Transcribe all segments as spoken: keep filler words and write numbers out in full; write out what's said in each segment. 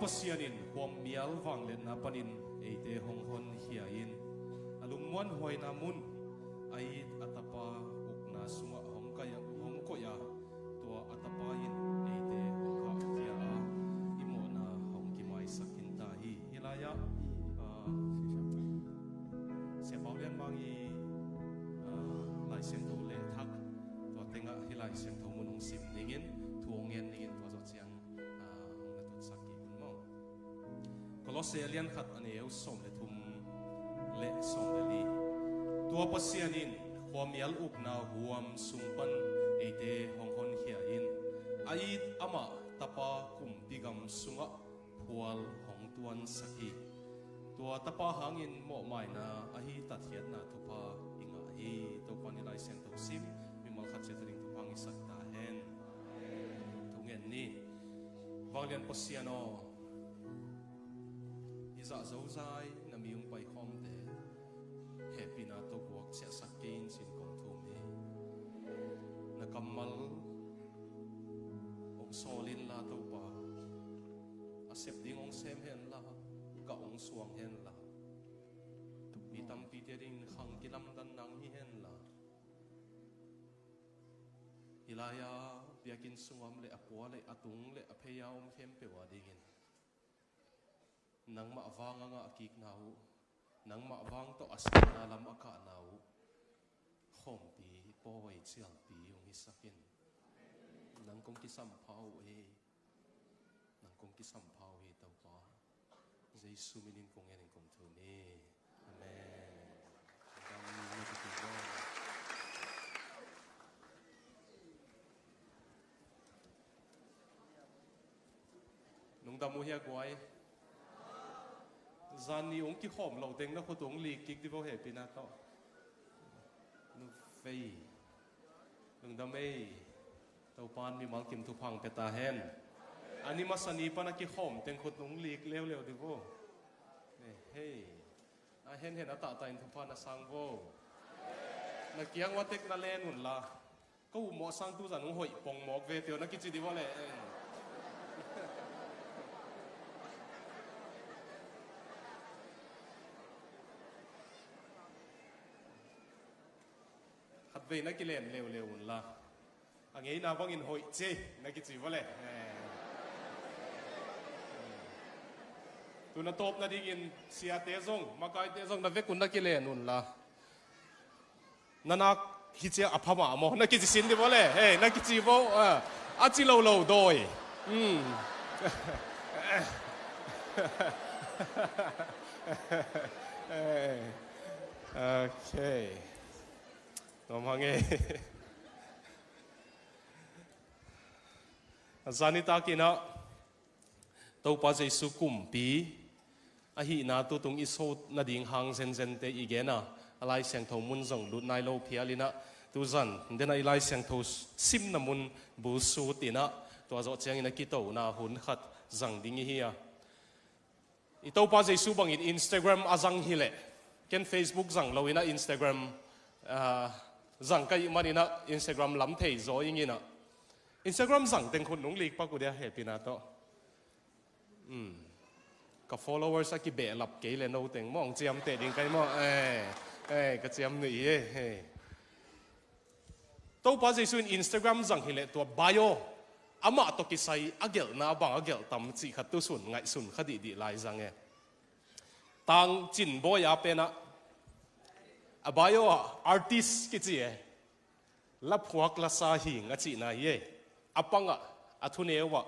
Pasian in khuamial vangliatna panin eite hong honkhia in, a lungmuanhuaina mun, a it a Tapa ukna sungah hong kaih a, hong koih a, tua a Tapa in eite hong khahkhia a, i mawhna hong kimaisak khin ta hi. Hih lai-ah, ah, Sia Pau Lian Mang i, ah, Lai Siangtho leh thak, tua tengah hih Lai Siangtho mun hong sim dingin, thu hong ngen dingin, tua zawh ciang, ah, hong na tutsak kik un maw. Kolose a lian khat, a neu sawm le thum leh sawm le li. Tua Pasian in khuamial ukna huam sung pan eite hong honkhia in, a it amah Tapa kumpi gam sungah phual hong tuansak hi. Tua Tapa hangin mawhmaina ahi tatkhiatna thupha i ngah hi. Topa in i Lai Siangtho sim, mimal khat ciat a ding thupha hong hisak ta hen. Thungen ni. Vanglian Pasian aw, i zah zozai na mi hong paikhawmte hehpihna tawh guak ciahsak kei in ci-in kong thum hi. Na kammal hong sawl inla Topa, a sep ding hong sem henla, gah hong suang henla, mi tampite adingin khang kilamdan nang hi henla, hih lai-a biakinn sungah om leh a pua leh a tung leh a phei-a om khempeuh adingin nangmah vang a ngahkikna uh, nangmah vang tawh a sepna lam a kahna uh, khawmpi, pawi, cialpi hong hisak in. Nang kong kisampha uh hi. Nang kong kisampha uh hi, Topa. Jesu minin kong ngen in kong thum hi. Amen. Lungdam uh hi, lungdam uh hi a guai. Zan ni hong kikhawm loh teng na khut uh hong lik kik di vo, hehpihna tawh. Nu vei. Lungdam ei. Topa in mimal kim thupha hong pia ta hen. A ni masa ni pan a kikhawm teng khut uh hong lik leuleu di vo. Hei. A henhen a tahtahin thupha na sang vo. Na kiang ua tek na len unla, ka uh mawh sang tu zan hong hoih pong mawk ve teh aw, na kici di vo leh. Khatvei na kilen leuleu unla, a ngeina bangin hoih ci ei, na kici vo leh. Tu na tawp nadingin siate zong, makaite zong na vek un na kilen unla, na nak hi ciang a pha mah maw, na kici sin di vo leh. Hei, na kici vo, a, a ci lo lo dawi. Okay. Nuam hang e. A zan nitak in ah Topa Jesu kumpi ahihna tutung i so nading hang zenzente i gen a, a Lai Siangtho mun zong lut nai lo phial in ah, tu zan den ah i Lai Siangtho simna mun bulsut in ah, tua zawh ciangin a kitona hun khat zang ding i hi a. I Topa Jesu bangin Instagram a zang hileh, ken Facebook zang lo in ah Instagram, ah, zang ka hih manin ah Instagram lam thei zaw ing in ah. Instagram zang teng khut nong lik pak uh dia, hehpihna tawh. Hmm. Ka followers a kibehlap kei leh no teng maw, hong ciamteh ding ka hi maw. Eh, eh, ka ciam nuih hi, eh, eh. Topa Jesu in Instagram zang hileh tua bio, amah tawh kisai a gelhna bang a gelh tam cih khat tusun ngaihsun kha dihdih lai zang e. Tang Cin Bawi a pen ah, a bio ah artist kici e. Laphuak lasa hing a cihna hi e. A pang ah, a thuneu ah,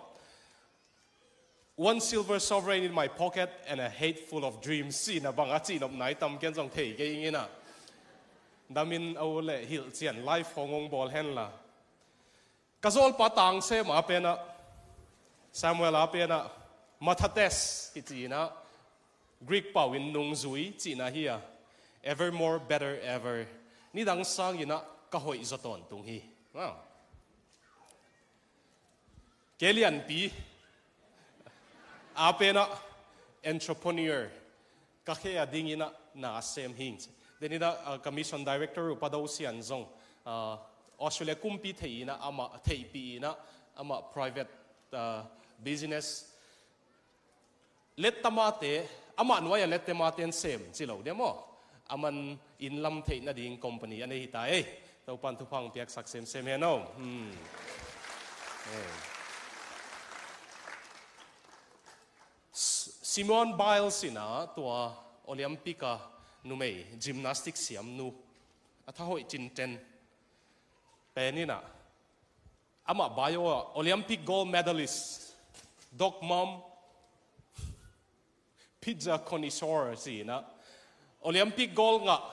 "One silver sovereign in my pocket and a head full of dreams," cihna bang a cihnopna hi tam, ken zong thei kei ing in ah. Damin a u leh hilh cian live hong hong bawl henla. Ka zawlpa Tang Sem a pen ah, Samuel a pen ah, Mathates kici in ah, Greek pau in nungzui cihna hi a, evermore better ever. Nidang sangin ah ka hoih zaw tawntung hi. Wow. Kei Lianpi a pen ah entrepreneur, ka khe a dingin ah na a sem hing. Denin ah, ah, ka mission director uh Pa Do Sian zong, ah, Australia kumpi thei in ah amah, theihpih in ah amah private, ah, business Lettamate, amah nuai-a lettamaten sem ci lo dia maw? Aman innlam theih nading company a nei hi ta ei. Topan thupha hong piaksak semsem hen aw. Hmm. Ei. S-, Simone Biles in ah tua Olympic a numei gymnastic siamnu a thahoih cinten pen in ah, amah bio ah Olympic gold medalist, dog mom, pizza connoisseur ci in ah, Olympic gold ngah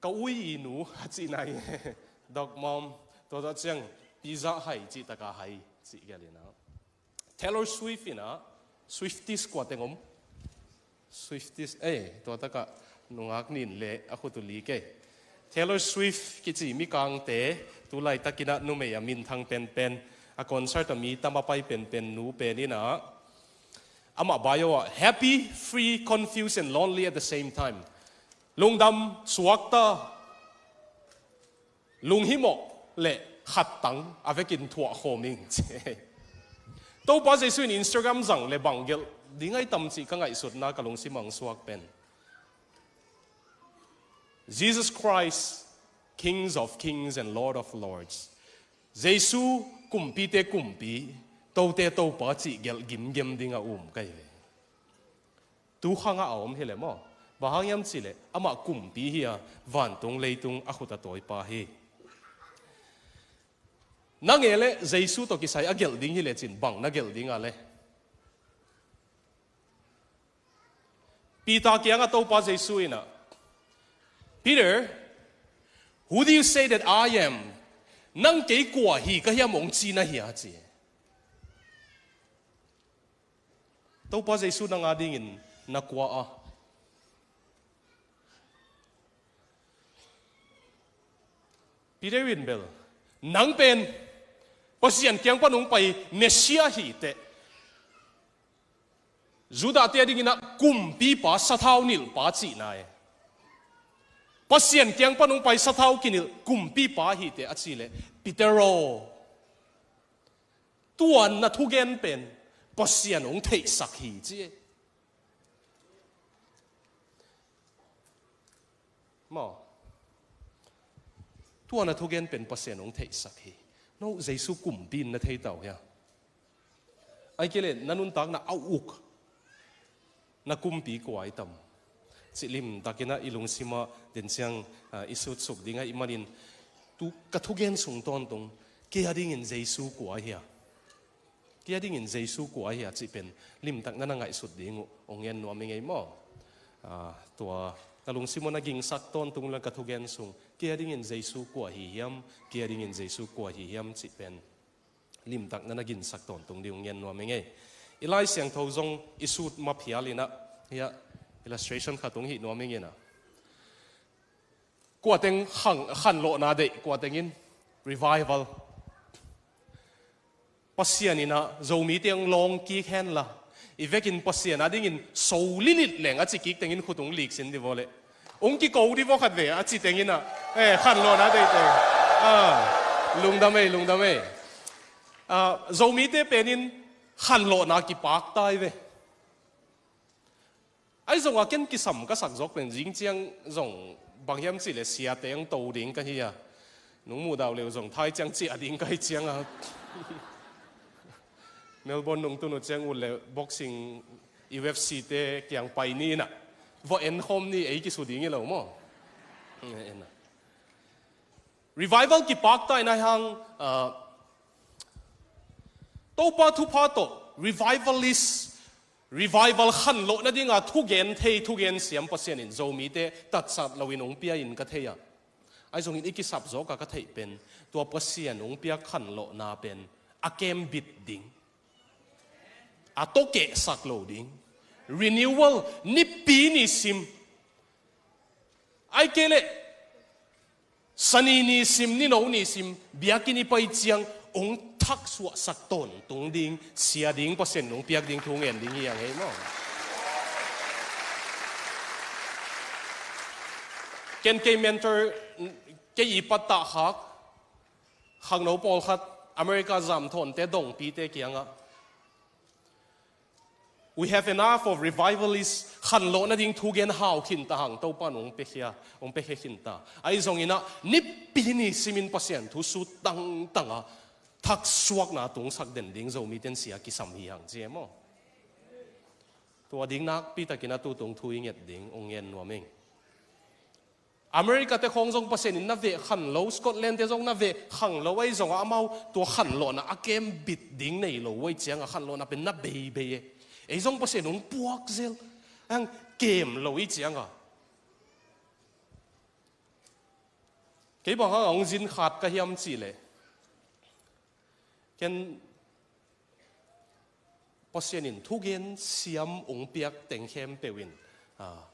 ka ui i nu a cihna hi. Dog mom, tua tawh ciang pizza hai cih taka hai cih gel in ah. Taylor Swift in ah, Swifties kua teng om? Swifties, ei, tua taka nungak nin le a khut uh li kei. Taylor Swift kici mikangte, tu laitakin ah numei a minthang penpen, a concert a mi tam a pai penpen nu pen in ah, amah bio ah, happy, free, confused and lonely at the same time. Lungdam, suakta, lunghimawh le khattang a vekin thuah khawm ing ci. Topa Jesu in Instagram zang le bang gelh ding ai tam cih ka ngaihsutna ka lungsim ah hong suak pen, Jesus Christ, Kings of Kings and Lord of Lords. Jesu, kumpite kumpi, tote topa cih gelh gimgem ding a um ka hi ve. Tu khang ah a om hi le maw? Bang hang hiam cih leh amah kumpi hi a, vantung leitung a khut a tawipa hi. Na ngei leh Jesu tawh kisai a gelh ding hi lecin bang na gelh ding a le? Peter kiangah Topa Jesu in ah, Peter, who do you say that I am? Nang kei kua hi ka hiam hong ci na hia ci. Topa Jesu nang a dingin na kua a? Peter in bel, nang pen Pasian kiang pan hong pai Messiah hi teh, Judah te a dingin ah kumpipa, sathau nilhpa cihna e. Pasian kiang pan hong pai sathau kinilh kumpipa hi teh a ci leh, Peter aw, tua na thugen pen Pasian hong theihsak hi ci e. Maw? Tua na thugen pen Pasian hong theihsak hi. No, Jesu kumpi in na thei ta uh hia? Ai kei leh na nuntakna a uk na kumpi kua i tam? Cih limtakin ah i lungsim ah den ciang, ah, i sutsuk ding ahih manin, tu ka thugen sung tawntung, kei a dingin Jesu kua hia? Kei a dingin Jesu kua hia cih pen limtak na na ngaihsut ding uh hong ngen nuam i ngei maw? Ah, tua ka lungsim uh na gingsak tawntung le ka thugen sung, kei a dingin Jesu kua hi hiam, kei a dingin Jesu kua hi hiam cih pen limtak na na ginsak tawntung ding hong ngen nuam i ngei. I Lai Siangtho zong i sut maphial in ah, hiah illustration khat hong hih nuam i ngei in ah. Kua teng khan, khanlawhna deih, kua teng in revival. Pasian in ah Zomite hong lawng kik hen la, i vekin Pasian a dingin so lilit leng a ci kik teng in khut hong lik sin di vaw leh, hong kiko di vaw khat ve a ci teng in ah, eh, khanlawhna deih teng. Ah, lungdam ei, lungdam ei. Ah, Zomite pen in khanlawhna kipak ta hi ve. Ahi zongah ken kisam ka sak zawk pen zing ciang zong bang hiam cih leh siate hong to ding ka hi a. Nong muh dauh leh uh zong thai ciang ciah ding ka hi ciang a. Melbourne nong tun uh ciang ut leh boxing, U F C te kiang pai ni in ah. Vaw en khawm ni, ei kisu ding hi lo maw? En ah. Revival kipak ta in ah hang, ah, Topa thupha tawh revivalist, revival khanlawh nadinga thugen thei, thugen siam Pasian in Zomite tatsat loin hong pia in ka thei a. Ahi zongin i kisap zawka ka theih pen, tua Pasian hong piak khanlawhna pen a kembit ding, a tokehsak lo ding, renewal, nipi nisim, ai kei leh Sani nisim, nino nisim, biakinn i pai ciang hong thaksuahsak tawntung ding, sia ding, Pasian in hong piak ding thu ngen ding hi hang ei maw? Ken kei mentor, kei i pattah khak khangno pawlkhat, America zamthawnte dongpite kiangah, We have enough of revivalists. Khanlawh nading thugen hau khinta hang Topa in hong piakhia, hong piakhia khinta. Ahi zongin ah nipi ni simin Pasian thu sut tangtang a thaksuakna tungsak den ding Zomite in sia kisam hi hang ci e maw? Tua ding nakpitakin a tutung thu i nget ding hong ngen nuam ing. America te khawng zong Pasian in na veh khan lo, Scotland te zong na veh khan lo, ahi zongah amau tua khanlawhna a kem bit ding nei lo uh ahi ciangah khanlawhna pen na beibei e. Ei zong Pasian hong puak zel, ang kem lo i ciangah. Kei bang hang a hong zin khat ka hiam cih leh, ken Pasian in thugen siam hong piak teng khempeuh in, ah,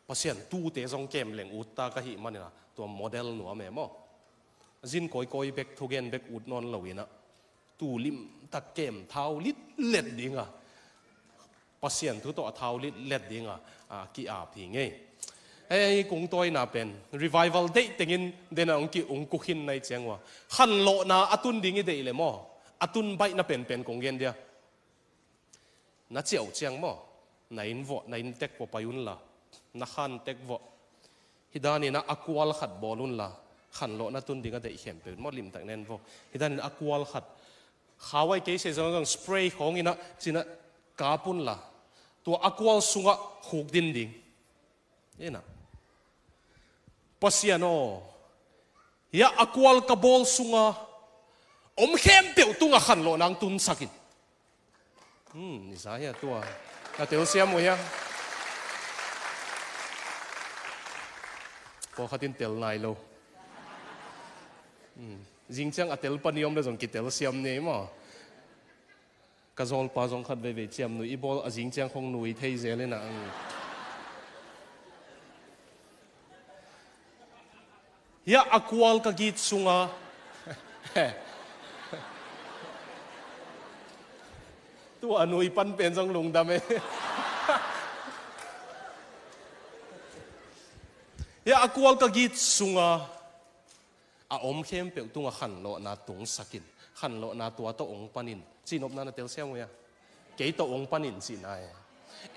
Pasian tute zong kem leng ut ta ka hih manin ah, tua model nuam e maw? Zin kawikawi bek, thugen bek ut nawn lo in ah, tu limtak kem thau litlet ding a, Pasian thu tawh a thau litlet ding a, a ki-ap hi ngei. Hei, kong tawina pen revival deih tengin den a hong ki, hong kukhin na hih ciang uh a, khanlawhna a tun ding i deih leh maw, a tun baihna penpen kong gen dia. Na ciah uh ciang maw, na inn vuah, na inn tek vuah pai unla, na khan tek vuah, hih danin ah a kual khat bawl unla, khanlawhna tun ding a deih khempeuh in maw, limtak na en vuah, hih danin a kual khat, khau ahi kei seh zong zong spray khawng in ah ci-in ah kap unla, tua a kual sungah khukdin ding. Ina, Pasian aw, hiah a kual ka bawl sunga om khempeuh tungah khanlawhna hong tunsak in. Hmm, i za hia tua? Na telsiam uh hia? Pawlkhat in tel nai lo. Hmm, zing ciang a tel pan i om leh zong kitelsiam ni maw? Ka zawlpa zong khat veivei ciamnuih i bawl a, zing ciang khong nui thei zel ina. Hiah a kual ka git sunga. Tua a nui pan pen zong lungdam e. Hiah a kual ka git sunga a om khempeuh tungah khanlawhna tungsak in, khanlawhna tua tawh hong panin, ci nopna na telsiam uh hia? Kei tawh hong panin cihna e.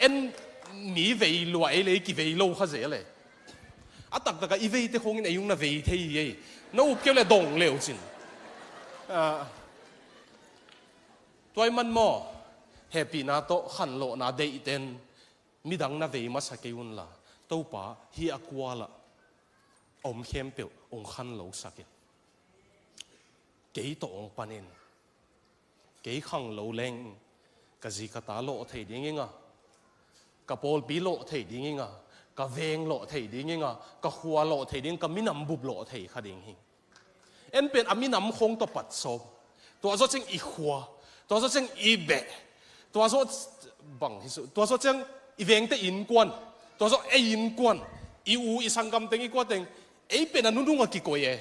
En, mi vei lua ei leh i kivei lo kha zel e. A taktakah i veite khawng in ei hong na vei thei hi ei. Na up kei uh leh dong leu cin. Ah, tua ahih man maw, hehpihna tawh khanlawhna deihte in midang na vei masa kei unla, Topa, hih a kual ah a om khempeuh hong khanlosak in. Kei tawh hong panin. Kei khanglo leng ka zi ka ta lawh thei ding ing a, ka pawlpi lawh thei ding ing a, ka veng lawh thei ding ing a, ka khua lawh thei ding, ka minam bup lawh thei kha ding hi. En pen a minam khawng tawh pat sawm. Tua zawh ciang i khua, tua zawh ciang i beh, tua zawh bang hi su, tua zawh ciang i vengte innkuan, tua zawh ei innkuan, i u i sanggam teng, i kua teng, ei pen a nunung a kikoih e.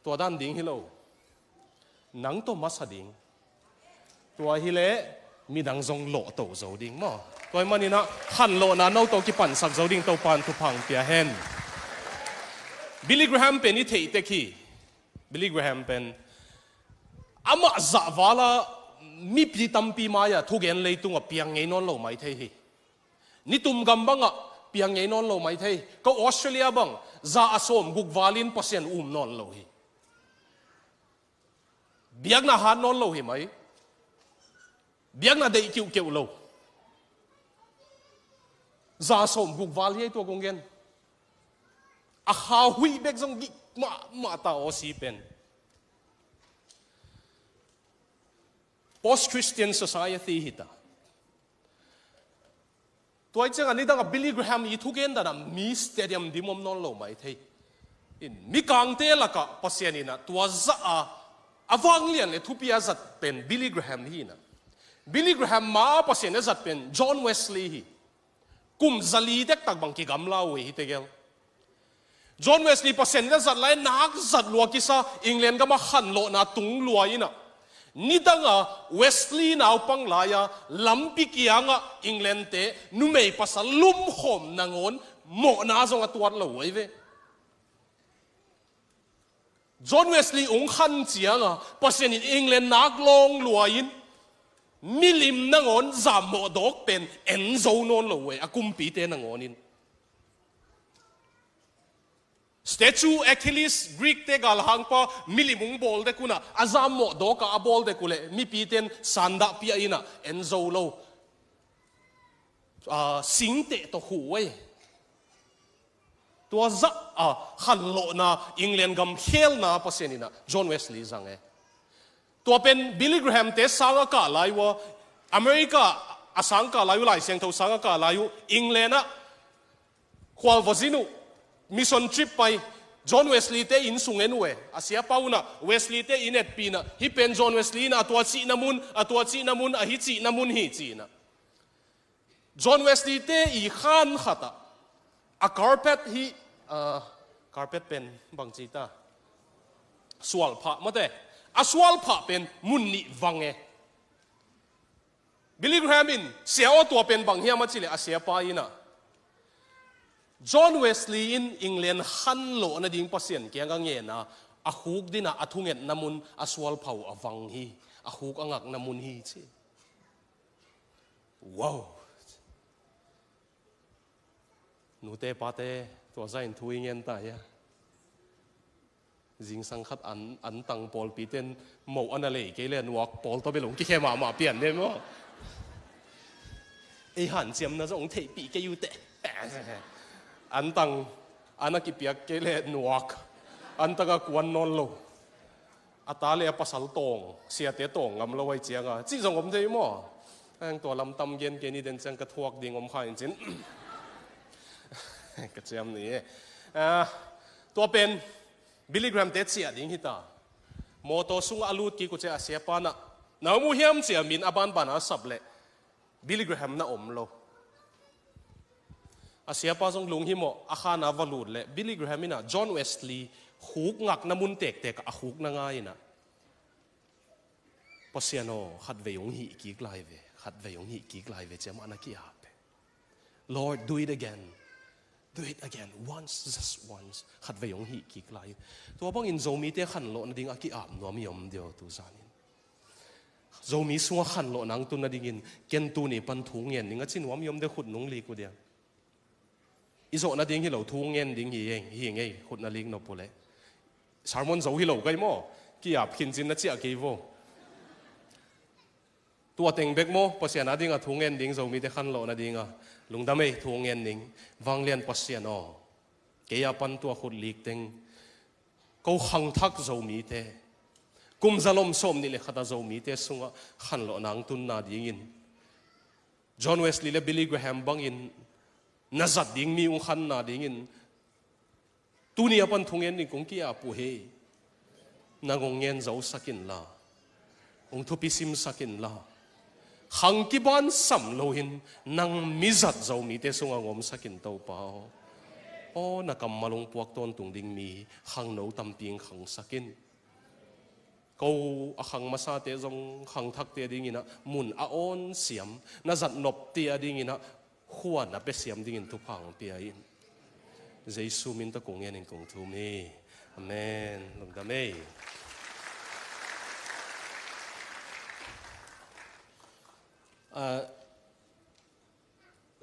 Tua dan ding hi lo. Nang tawh masa ding. Tua hileh midang zong lawhto zo ding maw? Tua ahih manin ah khanlawhna no tawh kipansak zo ding Topa in thupha hong pia hen. Billy Graham pen i theih tek hi. Billy Graham pen amah zahval a mipi tampi mai-ah thugen leitungah piang ngei nawn lo mai thei hi. Nitum gam bangah piang ngei nawn lo mai thei. Ka Australia bang za a sawm guk valin Pasian um nawn lo hi. Biakna hat nawn lo hi mai. Biakna deih kiuhkeuh lo. Za sawm guk val hi ei tua kong gen. A kha huih bek zong gik mahmah ta aw si pen. Post-Christian society hi ta. Tua hi ciangah nidangah Billy Graham i thugen danah mi stadium dim om nawn lo mai thei. In, mikangte lakah Pasian in ah tua zah a, a vanglian le thupi a zat pen Billy Graham hi in ah. Billy Graham ma Pasian a zat pen John Wesley hi. Kum zali dektak bang kigamla uh hi tegel. John Wesley Pasian in a zat lai nak zat lua kisa, England gamah khanlawhna tung lua in ah. Nidangah Wesley naupang lai-a lampi kiangah England te numei pasal lumkhawm nangawn mawhna zong a tuat lo uh ahi ve. John Wesley hong khan ciangah Pasian in England nak lawng lua in Milim nangawn zammawh dawk pen en zo nawn lo uh e, a kumpite nangawn in. Statue, Achilles, Greek te galhangpa milim hong bawl dek un ah, a zammawh dawk a a bawl dek uh leh mipite in sandah pia in ah en zo lo. Ah, singteh tawh khuh uh e. Tua zah a khanlawhna, England gam khelna Pasian in ah John Wesley zang e. Tua pen Billy Graham te sang a kah lai uh a, America a sang kah lai uh, Lai Siangtho sang a kah lai uh, England ah khualvazin uh mission trip pai, John Wesley te inn sung en uh e. A siapa un ah Wesley te inn etpih in ah, hih pen John Wesley in ah a tua cihna mun, a tua cihna mun, ahi cihna mun hi ci-in ah. John Wesley te i khan khat ah a carpet hi, ah, carpet pen bangci ta, sualphah mate, a sualphah pen mun nih vang e. Billy Graham in, "Sia aw, tua pen bang hiam?" a cih leh a siapa in ah, "John Wesley in England khanlawh nading Pasian kiang a ngen a, a khuk ding a a thungetna mun a sualphah uh a vang hi, a khuk a ngakna mun hi," ci. Wow! Nute pate, tua zah in thu i ngen ta hia? Zingsang khat an, antang pawlpi ten moh a na lei kei leh nuak pawl tawh bel hong kikhe mahmah pian ne maw? Ei hanciamna zong hong theihpih kei uh teh. Antang a na kipiak kei leh nuak, antang a kuan nawn lo. A ta le a pasal tawng, siate tawng ngam lo ahih ciangin, cih zong om thei maw? Ang tua lam tam gen kei ni, den ciang ka thuak ding om kha in cin. Ka ciam ni e. Ah, tua pen Billy Graham te ciah ding hi ta. Mawtaw sungah a lut kik uh ciang a siapa in ah, "Na om uh hiam?" ci-a min a banban a sap leh Billy Graham na om lo. A siapa zong lunghimawh a khan a va lut leh Billy Graham in ah John Wesley khuk ngakna mun tektek a khuk na ngai in ah, "Pasian aw, khatvei hong hih kik lai ve, khatvei hong hih kik lai ve," ci-a amah na ki-ap e. "Lord, do it again. Do it again. Once, just once." Khatvei hong hih kik lai. Tua bangin Zomite khanlawh nading a ki-ap nuam i om diam tu zan in? Zomi sungah khanlawhna hong tun nadingin ken tuni pan thu ngen ning a ci nuam i om diam, khut nong lik uh diam? I zawh nading hi lo, thu ngen ding hi ing, hi ing ei, khut na lik nop uh leh. Sermon zo hi lo kai maw? Ki-ap khin cin na ciah kei vo. Tua teng bek maw, Pasian a dingin thu ngen ding, Zomite khanlawh nadingin? Lungdam ei, thu ngen ning. Vanglian Pasian aw, kei a pan tua khut lik teng, ko khangthak Zomite, kum zalom sawmnih le khat a Zomite sungah khanlawhna hong tun nadingin, John Wesley le Billy Graham bangin na zat ding mi hong khan nadingin, tuni a pan thu ngen ding kong ki-ap uh hi. Nang hong ngen zosak inla, hong thupi simsak inla, khang kibansam loin nang mi zat Zomite sungah hong omsak in, Topa aw. Aw, na kammal hong puak tawntung ding mi khangno tampi hong khangsak in. Ko a khang masate zong khangthakte dingin ah mun a awn siam, na zat nopte a dingin ah khua na pia siam dingin thupha hong pia in. Jesu min tawh kong ngen in kong thum hi. Amen. Lungdam ei. Ah,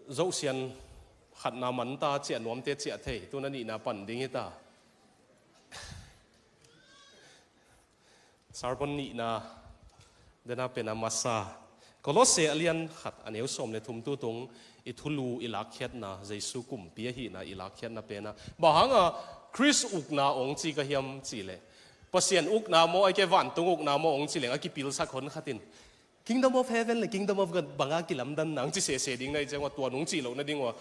Zohsian khatna man ta, ciah nuamte ciah thei, tu-in a nihna pan ding hi ta. Sermon nihna, dena pen a masa. Kolose a lian khat a neu sawm le thum, tu tung i thulu i lakkhiatna, Jesu kumpi ahihna i lakkhiatna pen a. Bang hanga Khrist ukna hong ci ka hiam cih leh, Pasian ukna maw, ahih kei leh vantung ukna maw hong ci leng a kipilsak hon khat in, Kingdom of Heaven le Kingdom of God bang a kilamdanna hong ci sese ding na hih ciang ua, tua nong cih loh nading ua,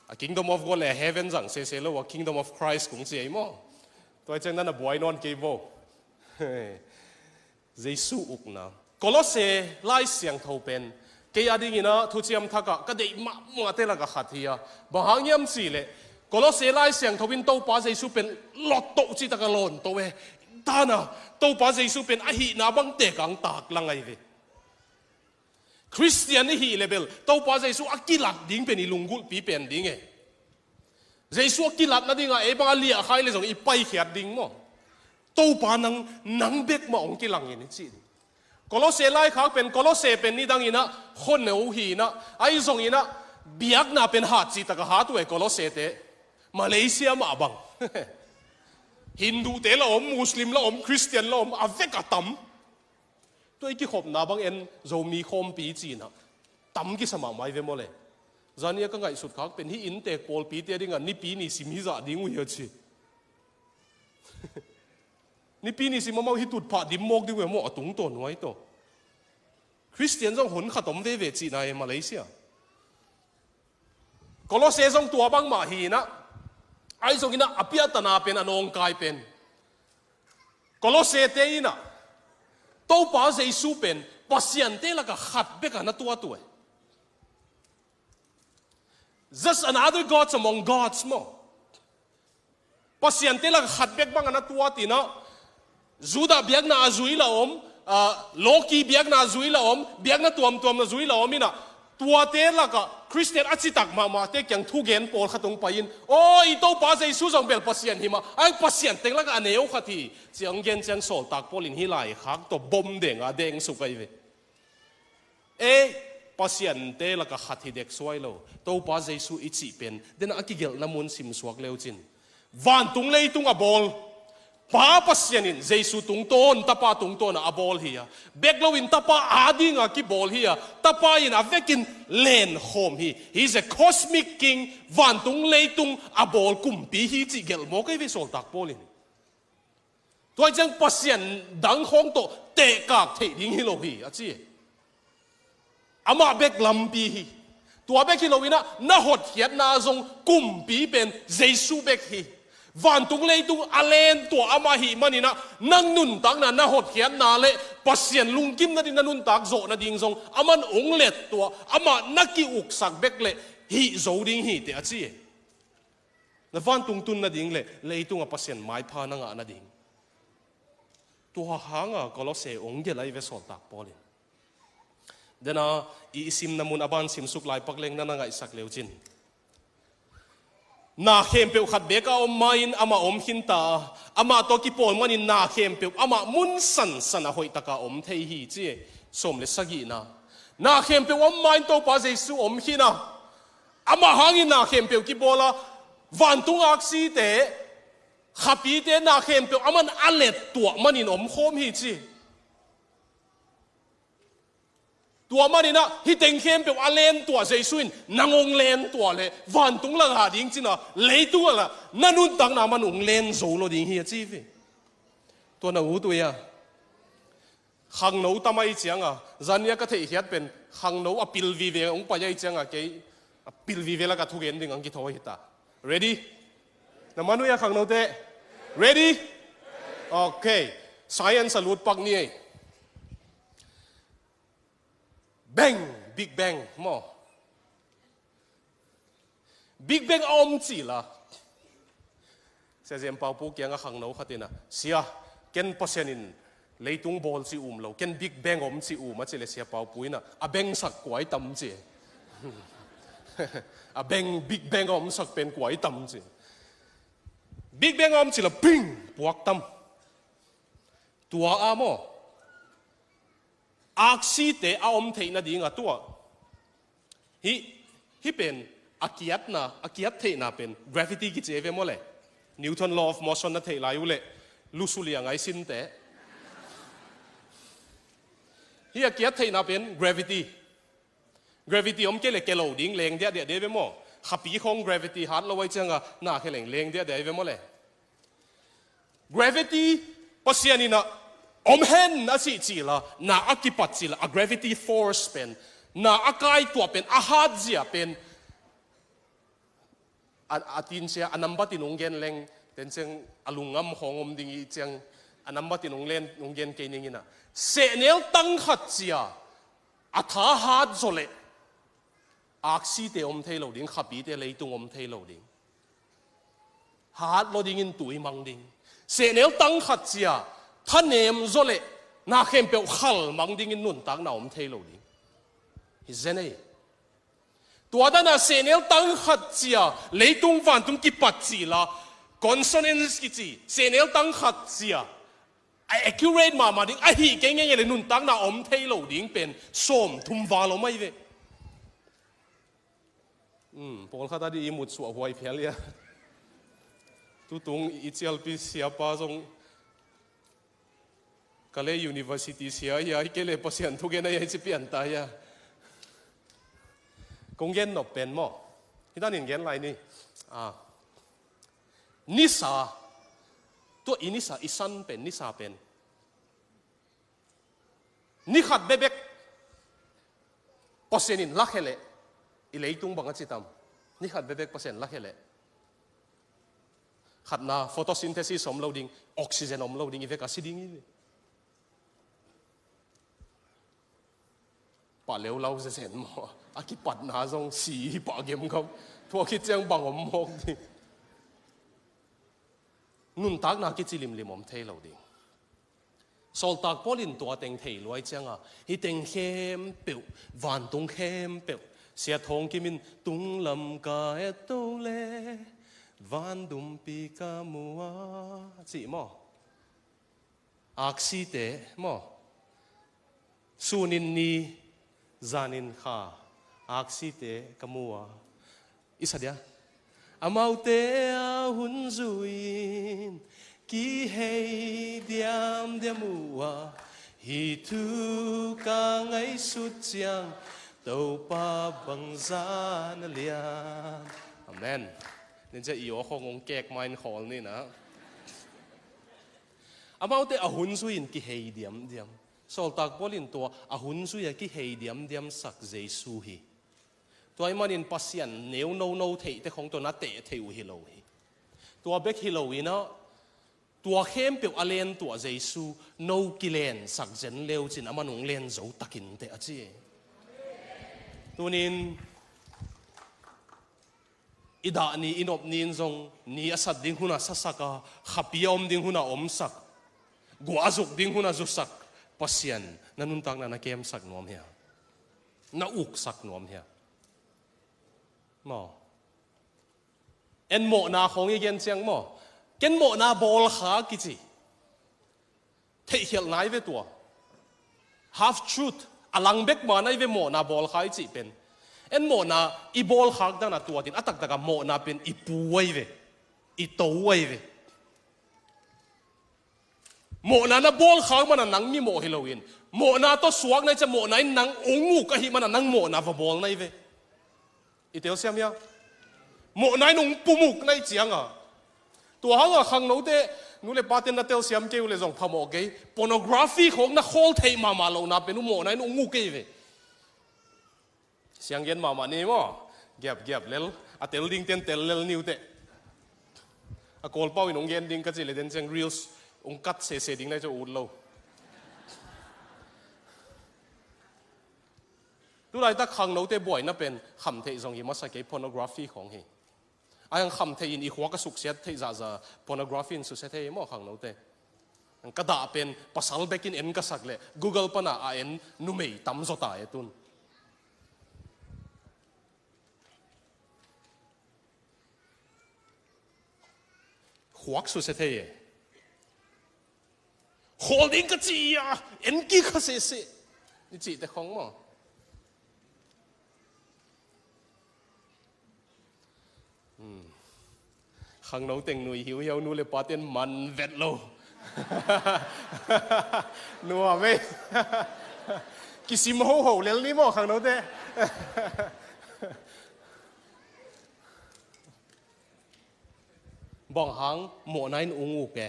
a Kingdom of God le Heaven zang sese lo a, Kingdom of Christ kong ci ei maw. Tua ciang na na buai nawn kei vo. Jesu ukna. Kolose Lai Siangtho pen kei a dingin ah thuciam thak ah ka deih mahmahte lak ah khat hi a. Bang hang hiam cih leh, Kolose Lai Siangtho in Topa Jesu pen lottoh cih tak a lawntoh e. Tana, Topa Jesu pen ahihna bang tek a hong taklang ahi ve. Khristian i hih leh bel Topa Jesu a kilak ding pen i lunggulhpi pen ding e. Jesu a kilat nadingin ei bang a liahkhia leh zong i paikhiat ding maw? Topa nang, nang bek mah hong kilang in i cih ding. Kolose laikhak pen, Kolose pen nidang inah khoneu hi inah, ahi zong inah biakna pen hat cih takah hat uh e Kolosete. Malaysia mah bang. Hindute la om, Muslim la om, Christian la om, a vek a tam. Tua i kikhopna bang en Zomi khawmpi ci inah tam kisa mahmah i ve maw le. Zani a ka ngaihsut khak pen hih inntek pawlpite a dingah nipi ni sim hi zah ding uh hi a ci. Nipi ni sim amau hi tutphah dim mawk ding uh hi maw a tungtawn huai tawh. Christian zong hun khat om veve cihna e Malaysia. Kolose zong tua bangmah hi inah, ahi zong inah a piahtana pen a nawngkai pen Kolosete inah Topa Jesu pen pasiante lakah khat bekah na tuat uh e. Just another gods among gods maw. Pasiante lakah khat bek bangah na tuat inah, Judah biakna a zui la om, ah, lawki biakna a zui la om, biakna tuamtuam na zui la om inah, tuate lakah Christian a citak mahmahte kiang thugen pawlkhat hong pai in, aw, i Topa Jesu zong bel Pasian hi mah, a Pasian teng lakah a neu khat hi, ci-a hong gen ciang sawltak Paul in hih laikhak tawh bom denga deng suk ahi ve. Ei, pasiante lakah khat hi dek suai lo. Topa Jesu i cih pen, dena a kigelhna mun simsuak leucin. Vantung leitung a bawl Pa Pasian in Jesu tungtawn, Tapa tungtawnah a bawl hi a. Bek loin Tapa adinga kibawl hi a. Tapa in a vekin lenkhawm hi. He is a cosmic king, vantung leitung a bawl kumpi hi cih gelh mawk ei ve sawltak Paul in. Tua ciang pasian dang khawng tawh tehkak theih ding hi lo hi, a ci. Amah bek lampi hi. Tua bek hi lo inah, na hotkhiatna zong kumpi pen Jesu bek hi. Vantung leitung a lentuah amah hi man inah, nang nuntakna na hotkhiatna le Pasian lungkim nading na nuntak zawh nading zong aman ong lettuah, amah na ki-uksak bek le hih zo ding hi teh, a ci. Na vantung tun nading le leitungah Pasian maipha na ngah nading. Tua hanga Kolose ong gelh ahi ve sawltak Paul in. Dena i, i simna mun a ban simsuk lai pak leng na na ngaihsak leucin. Na khempeuh khat bek a om ma-in amah om khinta a, amah tawh kipawl manin na khempeuh amah mun sansan a hoihtaka om thei hi, ci. Sawm le sagihna. Na khempeuh om ma-in Topa Jesu om khin a, amah hangin na khempeuh kibawl a, vantung aksite, khapite na khempeuh aman a lettuah manin omkhawm hi, ci. Tua maninah hih teng khempeuh a lentuah Jesu in nang hong lentuah leh vantung lakah ding cina leitung lakah na nuntakna man hong len zo lo ding hi a ci hi. Tua na ut uh hia? Khangno tam ahi cianga, zan nia ka theihkhiat pen khangno a pil vive hong pai ahi cianga kei a pil vive lakah thugen ding ang kithawi hita. Ready? Na man uh hia khangnote? Ready? Okay. Science a lut pak ni ei. Bang! Big Bang maw? Big Bang a om cila. Sia Zem Paupu kianga khangno khatina, sia, ken Pasian in leitung bawl ci um lo, ken Big Bang om ci um a cile Sia Paupu ina a bengsak kuai tam ci. A beng, Big Bang a omsak pen kuai tam ci. Big Bang a om cila ping puak tam. Tua a maw? Aksite a om theihna dinga tua. Hih, hih pen a kiatna, a kiat theihna pen gravity kici ei ve maw le. Newton law of motion na theih lai uh leh lusu liang ai sinte. Hih a kiat theihna pen gravity. Gravity om kei le ke lo ding, leng diahdiah dei ve maw. Khapi khawng gravity hat lo ai cianga na khe leng leng diahdiah ai ve maw le. Gravity Pasian ina om hen a cih cila, na a kipat cila, a gravity force pen, na a kaituah pen, a hatzia pen, a, a tin sia, a nambat in hong gen leng, ten ciang a lungngam khawng om ding i ciang, a nambat in hong len, hong gen kei ning ina. Sehnel tang khat cia, a tha hat zaw leh, aksite om thei lo ding, khapite leitung om thei lo ding. Hat lo dingin tui mang ding. Sehnel tang khat cia, thanem zaw leh, na khempeuh khal mang dingin nuntakna om thei lo ding. Hi zen ei. Tua dana sehnel tang khat cia, leitung vantung kipat cila, consonance kici, sehnel tang khat cia, A accurate mahmah ding, a hih kei ngeingei le nuntakna om thei lo ding pen sawm thum val om ahi ve. Hmm, pawlkhat a dih i mutsuah huai phial ia. Tutung i cialpi siapa zong Kalay University sia ia, i kei le Pasian thugen a ia i ci pian ta ia. Kong gen nop pen maw, hih danin gen lai ni. Ah. Nisa, tua i nisa, i san pen, nisa pen. Ni khat bekbek Pasian in lakhia leh, i leitung bang a citam. Ni khat bekbek Pasian lakhia leh. Khatna, photosynthesis om lo ding, oxygen om lo ding, i vek a si ding i. Pah leulau zezen maw? A kipatna zong si hi pah gemgam. Tua khit ciang bang om mawk ding. Nuntakna kici limlim om thei lo ding. Sawltak Paul in tua teng thei luai cianga, hih teng khempeuh, vantung khempeuh, Sia Thawng Kim in tunglam ka et to le, van dumpi ka mu a, cih maw? Aksite maw? Sunin ni, zanin kha, aksite ka mu a. I sa dia. Amaute a hun zui-in kihei diamdiam uh a, hih thu ka ngaihsut ciang Topa bangzah na lian. Amen. Nen cia i aw khong ong kek main khawl ni na. Amaute a hun zui-in kihei diamdiam. Sawltak Paul in tua a hun zui a kihei diamdiam sak Jesu hi. Tua ahih manin Pasian neu nono theihte khong tua na teh theih uh hi lo hi. Tua bek hi lo in ah, tua khempeuh a lentuah Jesu no kilensak zen leucin aman hong len zo takin teh a ci. Tunin i dah ni, i nop ni in zong ni a sat ding hun a sasak a, khapi a om ding hun a omsak, guah a zuk ding hun a zusak Pasian na nuntakna na kemsak nuam hia? Na uksak nuam hia? Maw? En mawhna khawng i gen ciang maw? Ken mawhna bawlkha kici. Theihkhialh nai ve tua. Half truth. A lang bek ma nai ve mawhna bawlkha i cih pen. En mawhna i bawlkhak dan a tua din a taktak a mawhna pen i pu ai ve. I to ai ve. Mawhna na bawlkhak mana nang mimawh hi loin, mawhna tawh suak nai cia mawhna in nang ong uk ahih mana nang mawhna va bawl nai ve. I telsiam hia? Mawhna in ong pum uk nai cianga. Tua hanga khangnote, nu le pate na telsiam kei uh le zong phamawh kei. Pornography khawng na khawl theih mahmah lohna pen uh mawhna in ong uk kei ve. Siang gen mahmah ni maw? Giap giap lel. A tel ding ten tel lel ni uh teh. A Kawlpau in ong gen ding ka cih le den ciang reels ong kat sese ding nai cia ut lo. Tulaitak khangnote buaina pen khamtheih zong hi masa kei, pornography khawng hi. A hang khamtheih in i khuak a suksiat theih zahzah pornography in susia thei maw khangnote? Ka dah pen pasal bekin en ka sak leh Google pana a en numei tam zaw ta e tun. Khuak susia thei e. Khawl ding ka ci a, en kik kha sese. I cihte khawng maw? Hmm. Khangno teng nui hiuhiau nu le paten man vet lo. Nuam ei. Kisim hoho lel ni maw khangnote. Bang hang mawhna in ung uk e.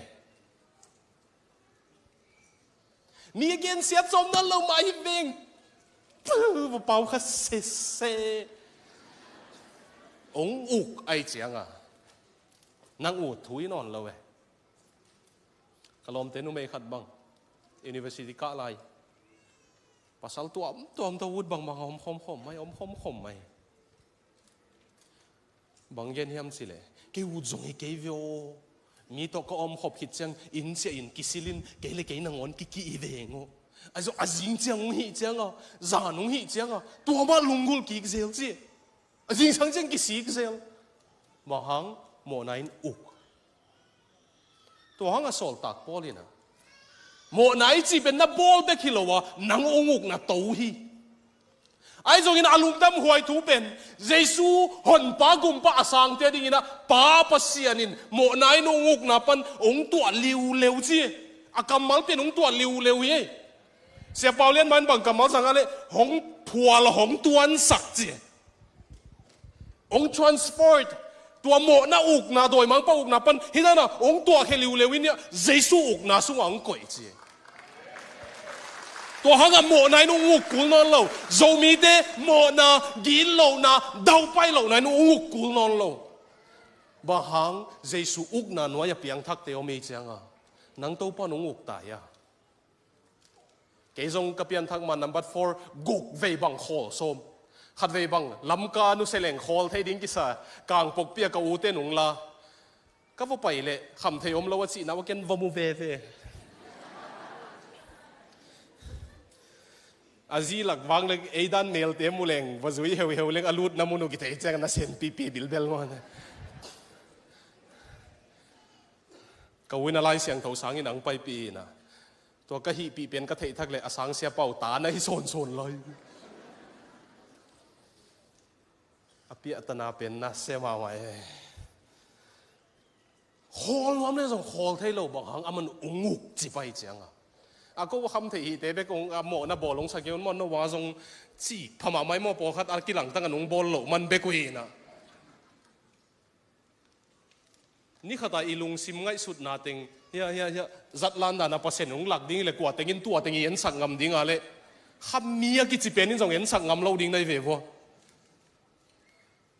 Mi a gensiat sawm nan lo mah hi veng. Puh, va pau kha sese. Ong uk ai cianga. Nang ut thu i nawn lo e. Ka lawmte numei khat bang. University kah lai. Pasal tuam tuam tawh ut bangbang a om khawmkhawm mai, om khawmkhawm mai. Bang gen hiam cileh, kei ut zong hi kei ve aw. Mi tawh ka om khop khit ciang, inn ciah in kisilin, kei le kei nangawn kikih hi veng aw. A zong a zing ciang hong hih cianga, zan hong hih cianga, tua mah lunggulh kik zel ci. A zingsang ciang kisik zel. Bang hang, mawhna in uk. Tua hang a sawltak Paul in a, Mawhna i cih pen na bawl bek hi lo a, nang hong ukna to hi. Ahi zongin a lungdam huai thu pen Jesu honpa gumpa a sangte dingin ah Pa Pasian in mawhna in hong ukna pan hong tuah liuleu ci. A kammal pen hong tuah liuleu hi. Sia Pau Lian mah in bang kammal sang a leh hong phual hong tuansak ci. Hong transferred. Tua mawhna ukna, dawimangpa ukna pan hi dan a hong tuahkhia liuleu in ah Jesu ukna sungah hong koih ci. Tua hangah mawhna in hong uk kul nawn lo. Zomite mawhna, gitlohna, daupai lohna in hong uk kul nawn lo. Bang hang? Jesu ukna nuai a piangthakte om ei cianga nang Topa in hong uk ta hia? Kei zong ka pianthak ma number four, guk vei bang khawl sawm. Khat vei bang Lamka nusia leng khawl thei ding kisa, Kangpokpi a ka ute nung la. Ka va pai leh kham thei om lo a cihna uh ken va mu veve. A zi lak vang leng ei dan nelte mu leng va zui heuheu leng a lutna mun uh kithei ciang na senpipi bilbel maw. Ka u in a Lai Siangtho sangin ang paipih ina. Tua ka hihpih pen ka theih thak leh a sang Sia Pau ta na hi sawnsawn lai. A piahtana pen na sia mahmah e. Khawl nuam le zong khawl thei lo bang hang a man ung uk ci pai cianga. A ko a kham thei hihte bek ung a mawhna bawl ung sa kei un maw, no bang a zong ci pha mahmah i maw, pawlkhat a kilangtang a nung bawl loh man bek uh hi ina. Ni khata i lungsim ngaihsutna teng hia hia hia, zatlan dana Pasian hong lak ding le kua tengin tua teng i ensak ngam dinga le kha mi a kici penin zong ensak ngam lo ding nai ve vua.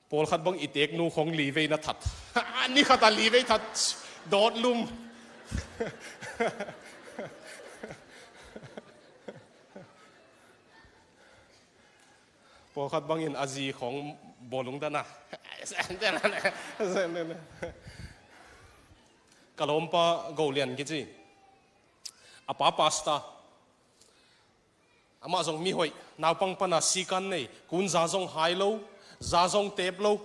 Pawlkhat bang i teknu khong livei na that. Ni khata livei that dawt lum. Pawlkhat bangin a zi khong bawlung dana. Ka lawmpa Go Lian kici. A pa pasta. Amah zong mihoih. Naupang pana sikan nei. Kun za zong hai lo. Za zong tep lo.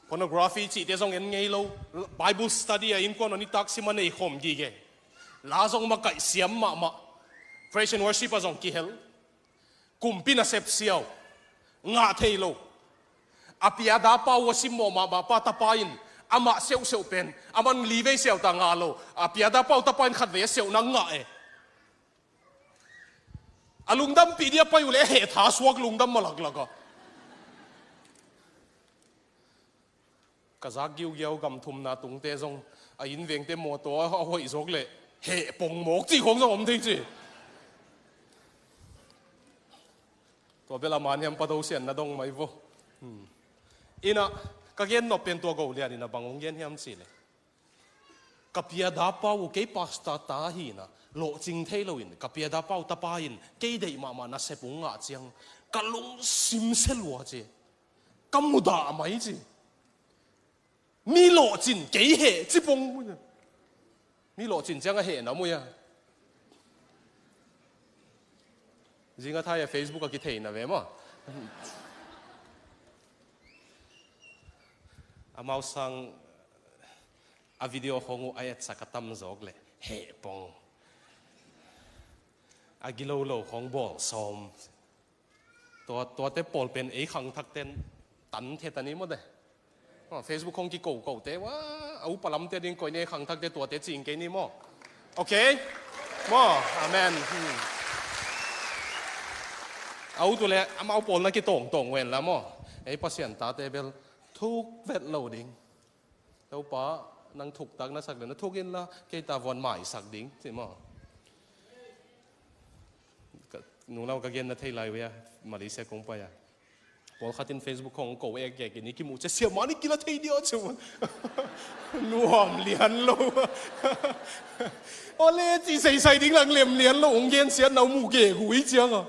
Pornography cihte zong en ngei lo. Bible study a innkuan a nitak sima nei khawm gige. La zong makaih siam mahmah. Praise and worship a zong kihel. Kumpi nasep siau. Ngah thei lo. A piada pau a simmawh mahmah pa tapa in amah seuhseuh pen a man livei siauta ngah lo. A piada pau tapa in khatvei a seuhna ngah e. A lungdampih dia pai uh le a heh tha suak lungdam mah laklak a. Ka zak giugiau gam thumna tungte zong a innvengte mawtaw a hoih zawk le heh pong mawk cih khong zong om thei ci. Tua bel a man hiam pa do sian na dong mai vo. Ina ka gen nop pen tua Go Lian ina bang hong gen hiam cih le. Ka piada pau uh kei pasta ta hi ina lawhcing thei loin ka piada pau tapa in kei deih mahmah nasep ung ngah ciang ka lungsim sia lua ci. Ka mudah mai ci. Mi lawhcin kei heh ci pong. Mi lawhcin ciang a heh na mu ia. Zinga thai a Facebook a kitheina ve maw. Amau sang a video khong uh a etsak a tam zawk le heh pong. A gilo lo khong bawl sawm. Tua tuate pawl pen ei khangthakten tan the ta ni maw de. Facebook khong kikokote wa a upa lamte ding koih ni, ei khangthakte tuate cing kei ni maw. Okay. Maw. Amen. A utu le amau pawl na kitawngtawng wen la maw. Ei Pasian tate bel thuk vet lo ding. Topa, nang thuktak na sak le na thuk inla kei ta vuan maisak ding ci maw. Nunglau ka gen na thei lai uh ia. Malaysia kong pai a pawlkhat in Facebook khong ko ek ek in i kimuh cia siamah ni kila thei dia ci maw. Nuam lian lo. Ole ci seisai ding lang lem lian lo ong gen siat nau muh gegu i cianga.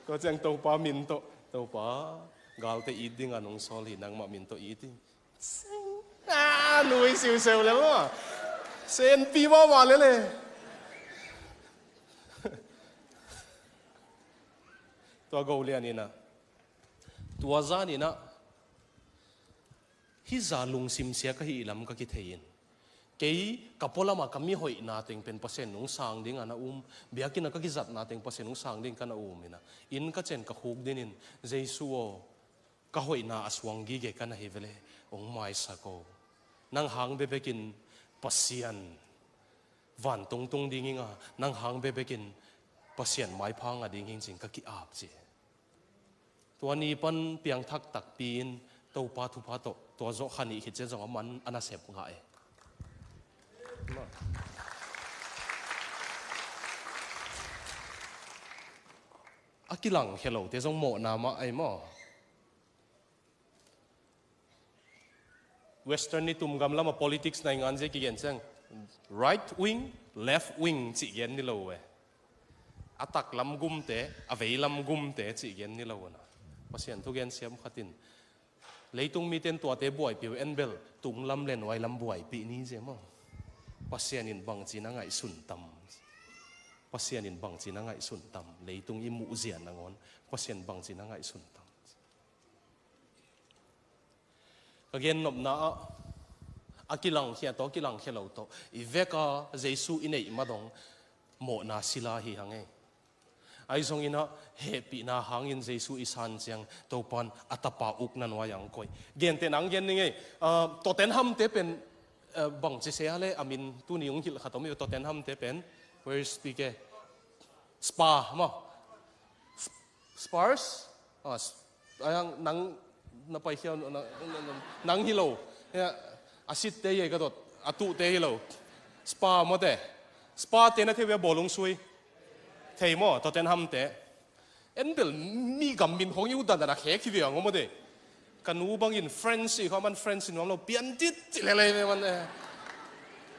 Tua ciang Topa min tawh Topa galte it dinga nong sawl hi, nangmah min tawh it hi. Seng. Ah, nui siuseu le maw. Senpi mahmah lele. Tua Go Lian ina tua zan ina hih za lungsim sia ka hih lam ka kithei in Kei ka pualamah ka mihoihna teng pen Pasian in hong sang ding a na um, biakinn ah ka kizatna teng Pasian in hong sang ding ka na um in ah, inn ka ciang ka khukdin in, Jesu aw, ka hoihna a suang gige ka na hi ve leh, hong maisak aw. Nang hang bekbekin Pasian vantung tung ding hi ing a, nang hang bekbekin Pasian maipha ngah ding hi ing ci-in ka ki-ap ci. Tua ni pan piangthak takpi in Topa thupha tawh tua zawh kha nih khit ciang zong a man a nasep ngah e. A kilangkhia lote zong mawhna mah ahi maw? Western nitumgam lamah politics na i ngan zia kigen ciang, right wing, left wing cih gen ni lo e. A taklam gumte, a veilam gumte cih gen ni lo na. Pasian thugen siam khat in, leitung mite in tuate buaipih uh, en bel tunglam le nuailam buaipih ni zia maw? Pasian in bangci na ngaihsun tam? Pasian in bangci na ngaihsun tam? Leitung i muhzia nangawn Pasian bangci na ngaihsun tam? Ka gennopna ah, a kilangkhia tawh, a kilangkhia lo tawh, i vek a Jesu i neih ma dong mawhna sila hi hang e. Ahi zongin ah, hehpihna hangin Jesu i san ciang Topa in a tapa ukna nuai-ah hong koih. Gentehna hong gen ning e. Ah, Tottenham-te pen, ah, bangci se a le, a min tuni hong hilh khat om hi. Tottenham-te pen, where is P K? Spa maw? Spurs? Ah, s-, ah, nang na paikhia, nang, nang, nang hi lo. Ya, a sitte hi ka dot, a tuhte hi lo. Spa mawte. Spa-te na thei uh hia, bawlung sui? Thei maw, Tottenham-te. En bel mi gam min khong i uh dandan a khek hi ve ang mawte. Ka nu bangin French i kha man French i nuam lo, pian dit ci lelei ve man e.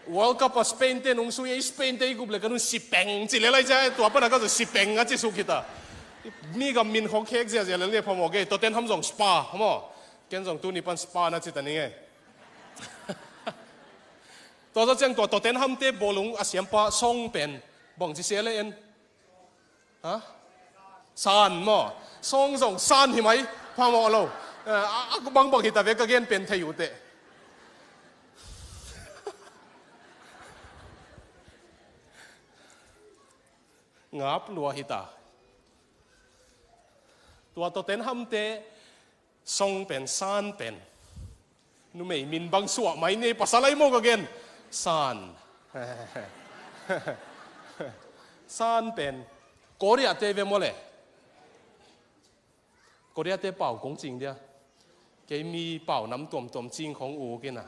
World Cup a Spain te nung sui, Spain te i gup le ka nun sipeng ci lelei cia, tua pana ka zu sipeng a ci suk hita. Mi gam min khong khek ziazia lelei phamawh kei, Tottenham zong Spa maw? Ken zong tuni pan Spa na ci ta ning e. Tua zaw ciang tua Tottenham-te bawlung a siampa Song pen bangci se le en? Ha? San maw? Song zong san hi mai, phamawh lo. Eh, a, a bangbang hita ve ka gen pen thei uh teh. Ngap lua hita. Tua Tottenham-te Song pen, San pen. Numei min bang suah mai ni, pasal ai maw ka gen. San. San pen. Korea-te ve maw le. Korea-te pau kong cing dia. Kei mi pau nam tuamtuam cing khong uk in a.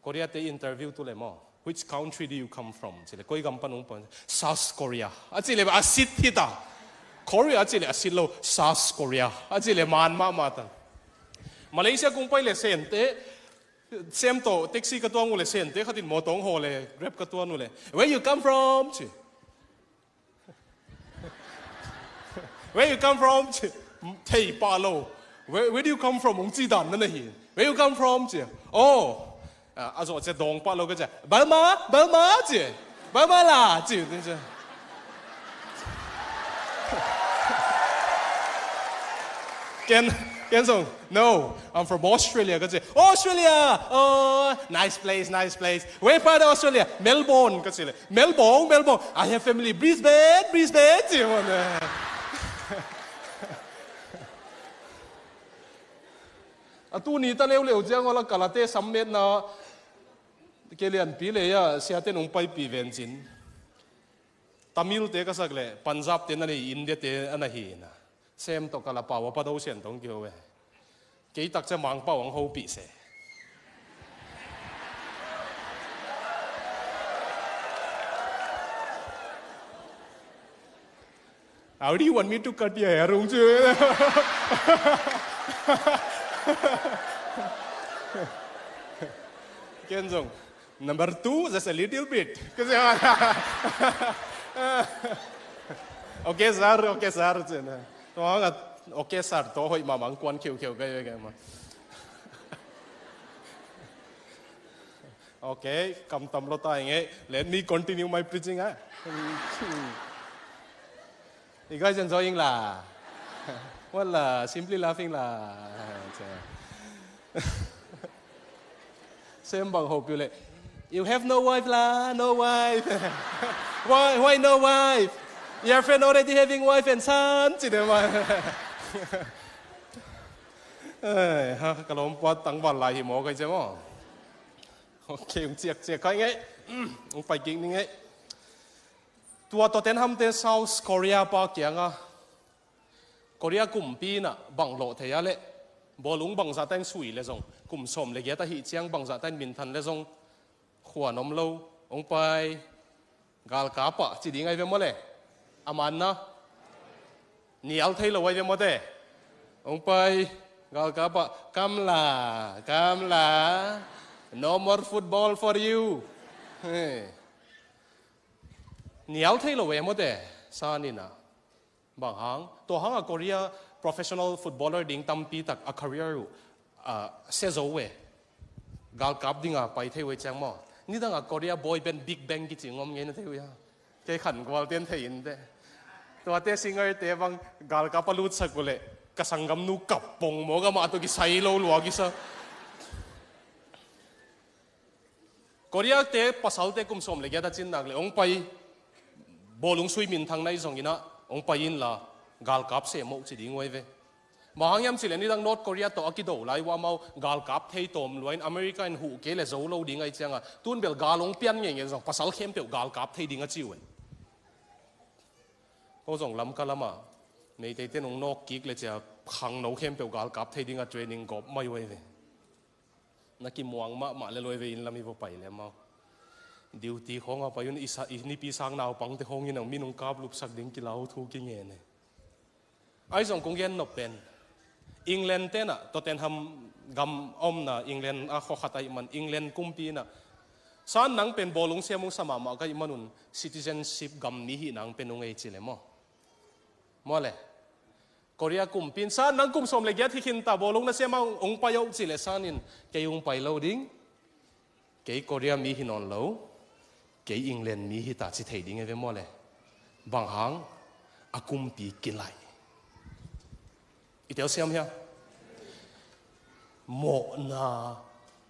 Korea-te interview tu le maw, "Which country do you come from?" ci le, "Koi gam pan ung pan?" "South Korea," a ci le, a sit hita. Korea a ci le a sit lo, "South Korea," a ci le man mahmah ta. Malaysia kung pai le Sente, Sem tawh taxi ka tuang uh le Sente khatin mawtaw hong haw le Grab ka tuan uh le, "Where you come from?" ci. "Where you come from?" ci. Thei pah lo. "Where, where do you come from?" hong ci dan na na hi. "Where you come from?" ci. "Oh." A, a zawh cia dawng pah lo ka cia. "Burma, Burma," ci. "Burma la," ci. Ken, Ken zong, "No, I'm from Australia," ka ci. "Australia! Oh, nice place, nice place. Where part of Australia?" "Melbourne," ka ci le. "Melbourne, Melbourne. I have family Brisbane, Brisbane," ci maw ne. A tuni ta leuleu ciang awla kalate sammetna ke lianpi le a siate nung paipih vencin. Tamil-te ka sak le Punjab-te na nei, India-te a na hi na. Sem tawh kala pau a pa do sian tong kio ve. Kei tak cia Mangpau ang hopih se. "How do you want me to cut your hair?" hong ci. Ken zong, "Number two, just a little bit." Ka ci, "Okay, sir, okay, sir," ci na. Tua hang a, "Okay, sir," tua hoih mahmah kuan khiukheu ka hi ve kei mah. Okay, kam tam lo ta ing e. Let me continue my preaching, ah. You guys enjoying la? Well, uh, simply laughing la. Sem bang hopih le. You have no wife la, no wife. Why, why no wife? Your friend already having wife and son, ci deuh mah. Ai, ha, ka lawmpa tangval lai hi maw, kai cia maw. Ok, ung ciakciak kai ngei. Ung pai kik ni ngei. Tua Tottenham te South Korea pa kianga Korea kumpi inah bang lawh thei a leh, bawlung bangzah ta in sui le zong, kum sawm le giat ahih ciang bangzah ta in minthan le zong, khuan om lo, hong pai, galkap ah ci ding ai ve maw le. A manna nial thei lo ai ve maw te. Hong pai, galkap ah, "Come la, come la, no more football for you." Nial thei lo ai maw te. San inah, bang hang, tua hanga Korea professional footballer ding tampi tak a career uh, sia zo ve. Galkap dinga pai thei ve ciang maw. Nidanga Korea boy band Big Bang kici ngom ngei na thei ve ha. Kei khan gual ten thei in te. Tuate singer te bang galkap a lutsak uh leh, ka sanggamnu kap pong maw, gama tu kisai lo lua kisa. Korea te pasalte kum sawm le giat a cin nak le hong pai, bawlung sui minthang nai zong inah hong pai inla, galkap seh moh ci ding uai ve. Bang hang hiam cileh nidang North Korea tawh a kido lai uh amau galkap thei tawm lua in America in huh kei le zo lo ding ai cianga, tun bel gal hong pian ngeingei zong pasal khempeuh galkap thei ding a ci uai. Ko zong Lamka lamah Meitei ten hong nawk kik le cia khangno khempeuh galkap thei dinga training gawp mai uai ve. Na kimuang mahmah le loi ve inn lam i va pai le amau. Duty khawng a pai un i sa-, i nipi sang naupangte khawng in ang min hong kaplupsak ding kilau thu kingen e. Ai zong kong gen nop pen England tenah Tottenham gam a omna England a khua khat ahih man England kumpi inah san nang pen bawlung siam hong sa mahmah ka hih manun citizenship gam mi hih nang pen hong ei ci le maw. Maw le. Korea kumpi in san nang kum sawm le giat hi khin ta, bawlung na siam a hong pai uh ci le san in, kei hong pai lo ding. Kei Korea mi hi nawn lo. Kei England mi hi ta ci thei ding e ve maw le. Bang hang, a kumpi kilaih. I tel siam hia? Mawhna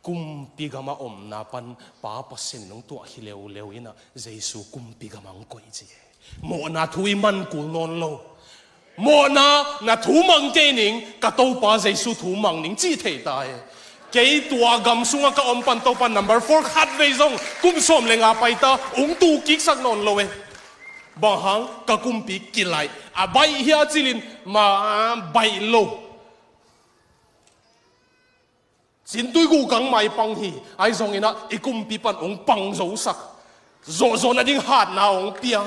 kumpi gama omna pan Pa Pasian in hong tuah hi leuleu inah Jesu kumpi gama hong koih ci e. Mawhna thu i man kul nawn lo. Mawhna na thu mang kei ning, ka Topa Jesu thu mang ning ci thei ta e. Kei tua gam sungah ka om pan Topa number four khat vei zong kum sawm le nga pai ta, hong tu kiksak nawn lo e. Bang hang, ka kumpi kilaih. A baih hia cilin ma baih lo. Cintui gukang mai pang hi, ai zong inah i kumpi pan hong pang zosak. Zawhzawh nading hatna hong pia.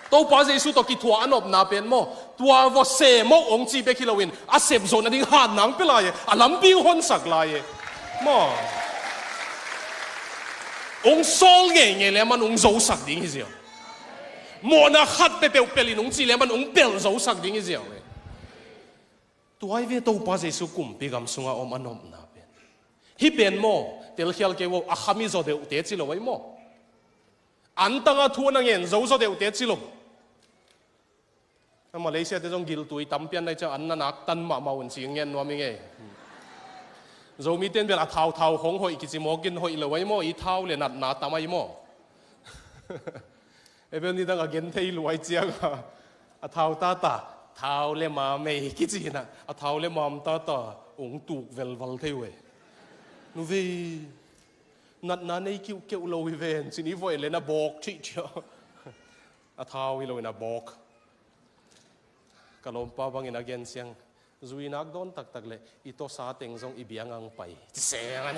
Topa Jesu tawh kithuah a nopna pen maw, tua vawse mawh hong ci bek hi loin, a sep zawh nading hatna hong pia lai e, a lampi hong honsak lai e. Maw. Hong sawl ngeingei le man hong zosak ding hi ziau. Mawhna khat pepeuh pelin hong ci le man hong pelh zosak ding hi ziau e. Tuai ve Topa Jesu kumpi gam sunga om a nopna pen. Hih pen maw, telkhial kei vo, a khami zaw deuhte ci lo ai maw. Antanga thu a na ngen zo zaw deuhte ci lo. A Malaysia te zong giltui tampian nai ciang an na nak tan mahmah un ci ngen nuam i ngei. Zomi ten bel a thau thau hong hoih kici mawkin hoih lo ai maw, i thau le natna tam ai maw. Ebel nidang a gen thei luai cianga a thau tata, thau le mam ei kici hina, a thau le mam tata hong tuk velval thei uh e. Nuvei, natna nei kiuhkeuh lo hi ven cin i voih le na bawk thih thia. A thau hi loin a bawk. Ka lawmpa bangin a gen siang. Zuinak dawn taktak le i tawsa teng zong i biang ang pai. Ci se ngan.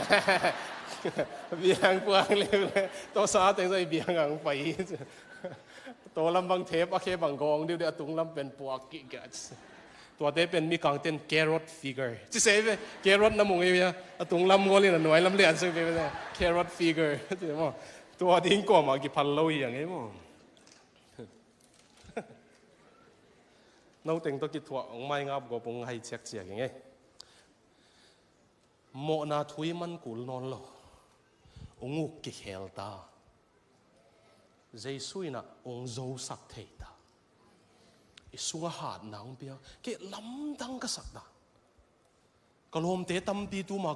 Biang puang le le tawsa teng zong i biang ang pai. Tawlam bang thep a khe bang gawng diu de a tunglam pen puak kik ga. Tuate pen mikang ten carrot figure. Ci se ve carrot na mung e a tunglam gol in a nuailam le an se ve ve carrot figure. Ci mo. Tua ding kawma kiphal lo hi ang e mo. Noteng tawh kithuah hong maingap gawp hong hai ciakciak ing e. Mawhna thu i man kul nawn lo. Hong uk kikhel ta. Jesu inah hong zosak thei ta. I sungah hatna hong pia. Kei lamdang ka sak ta. Ka lawmte tampi tuma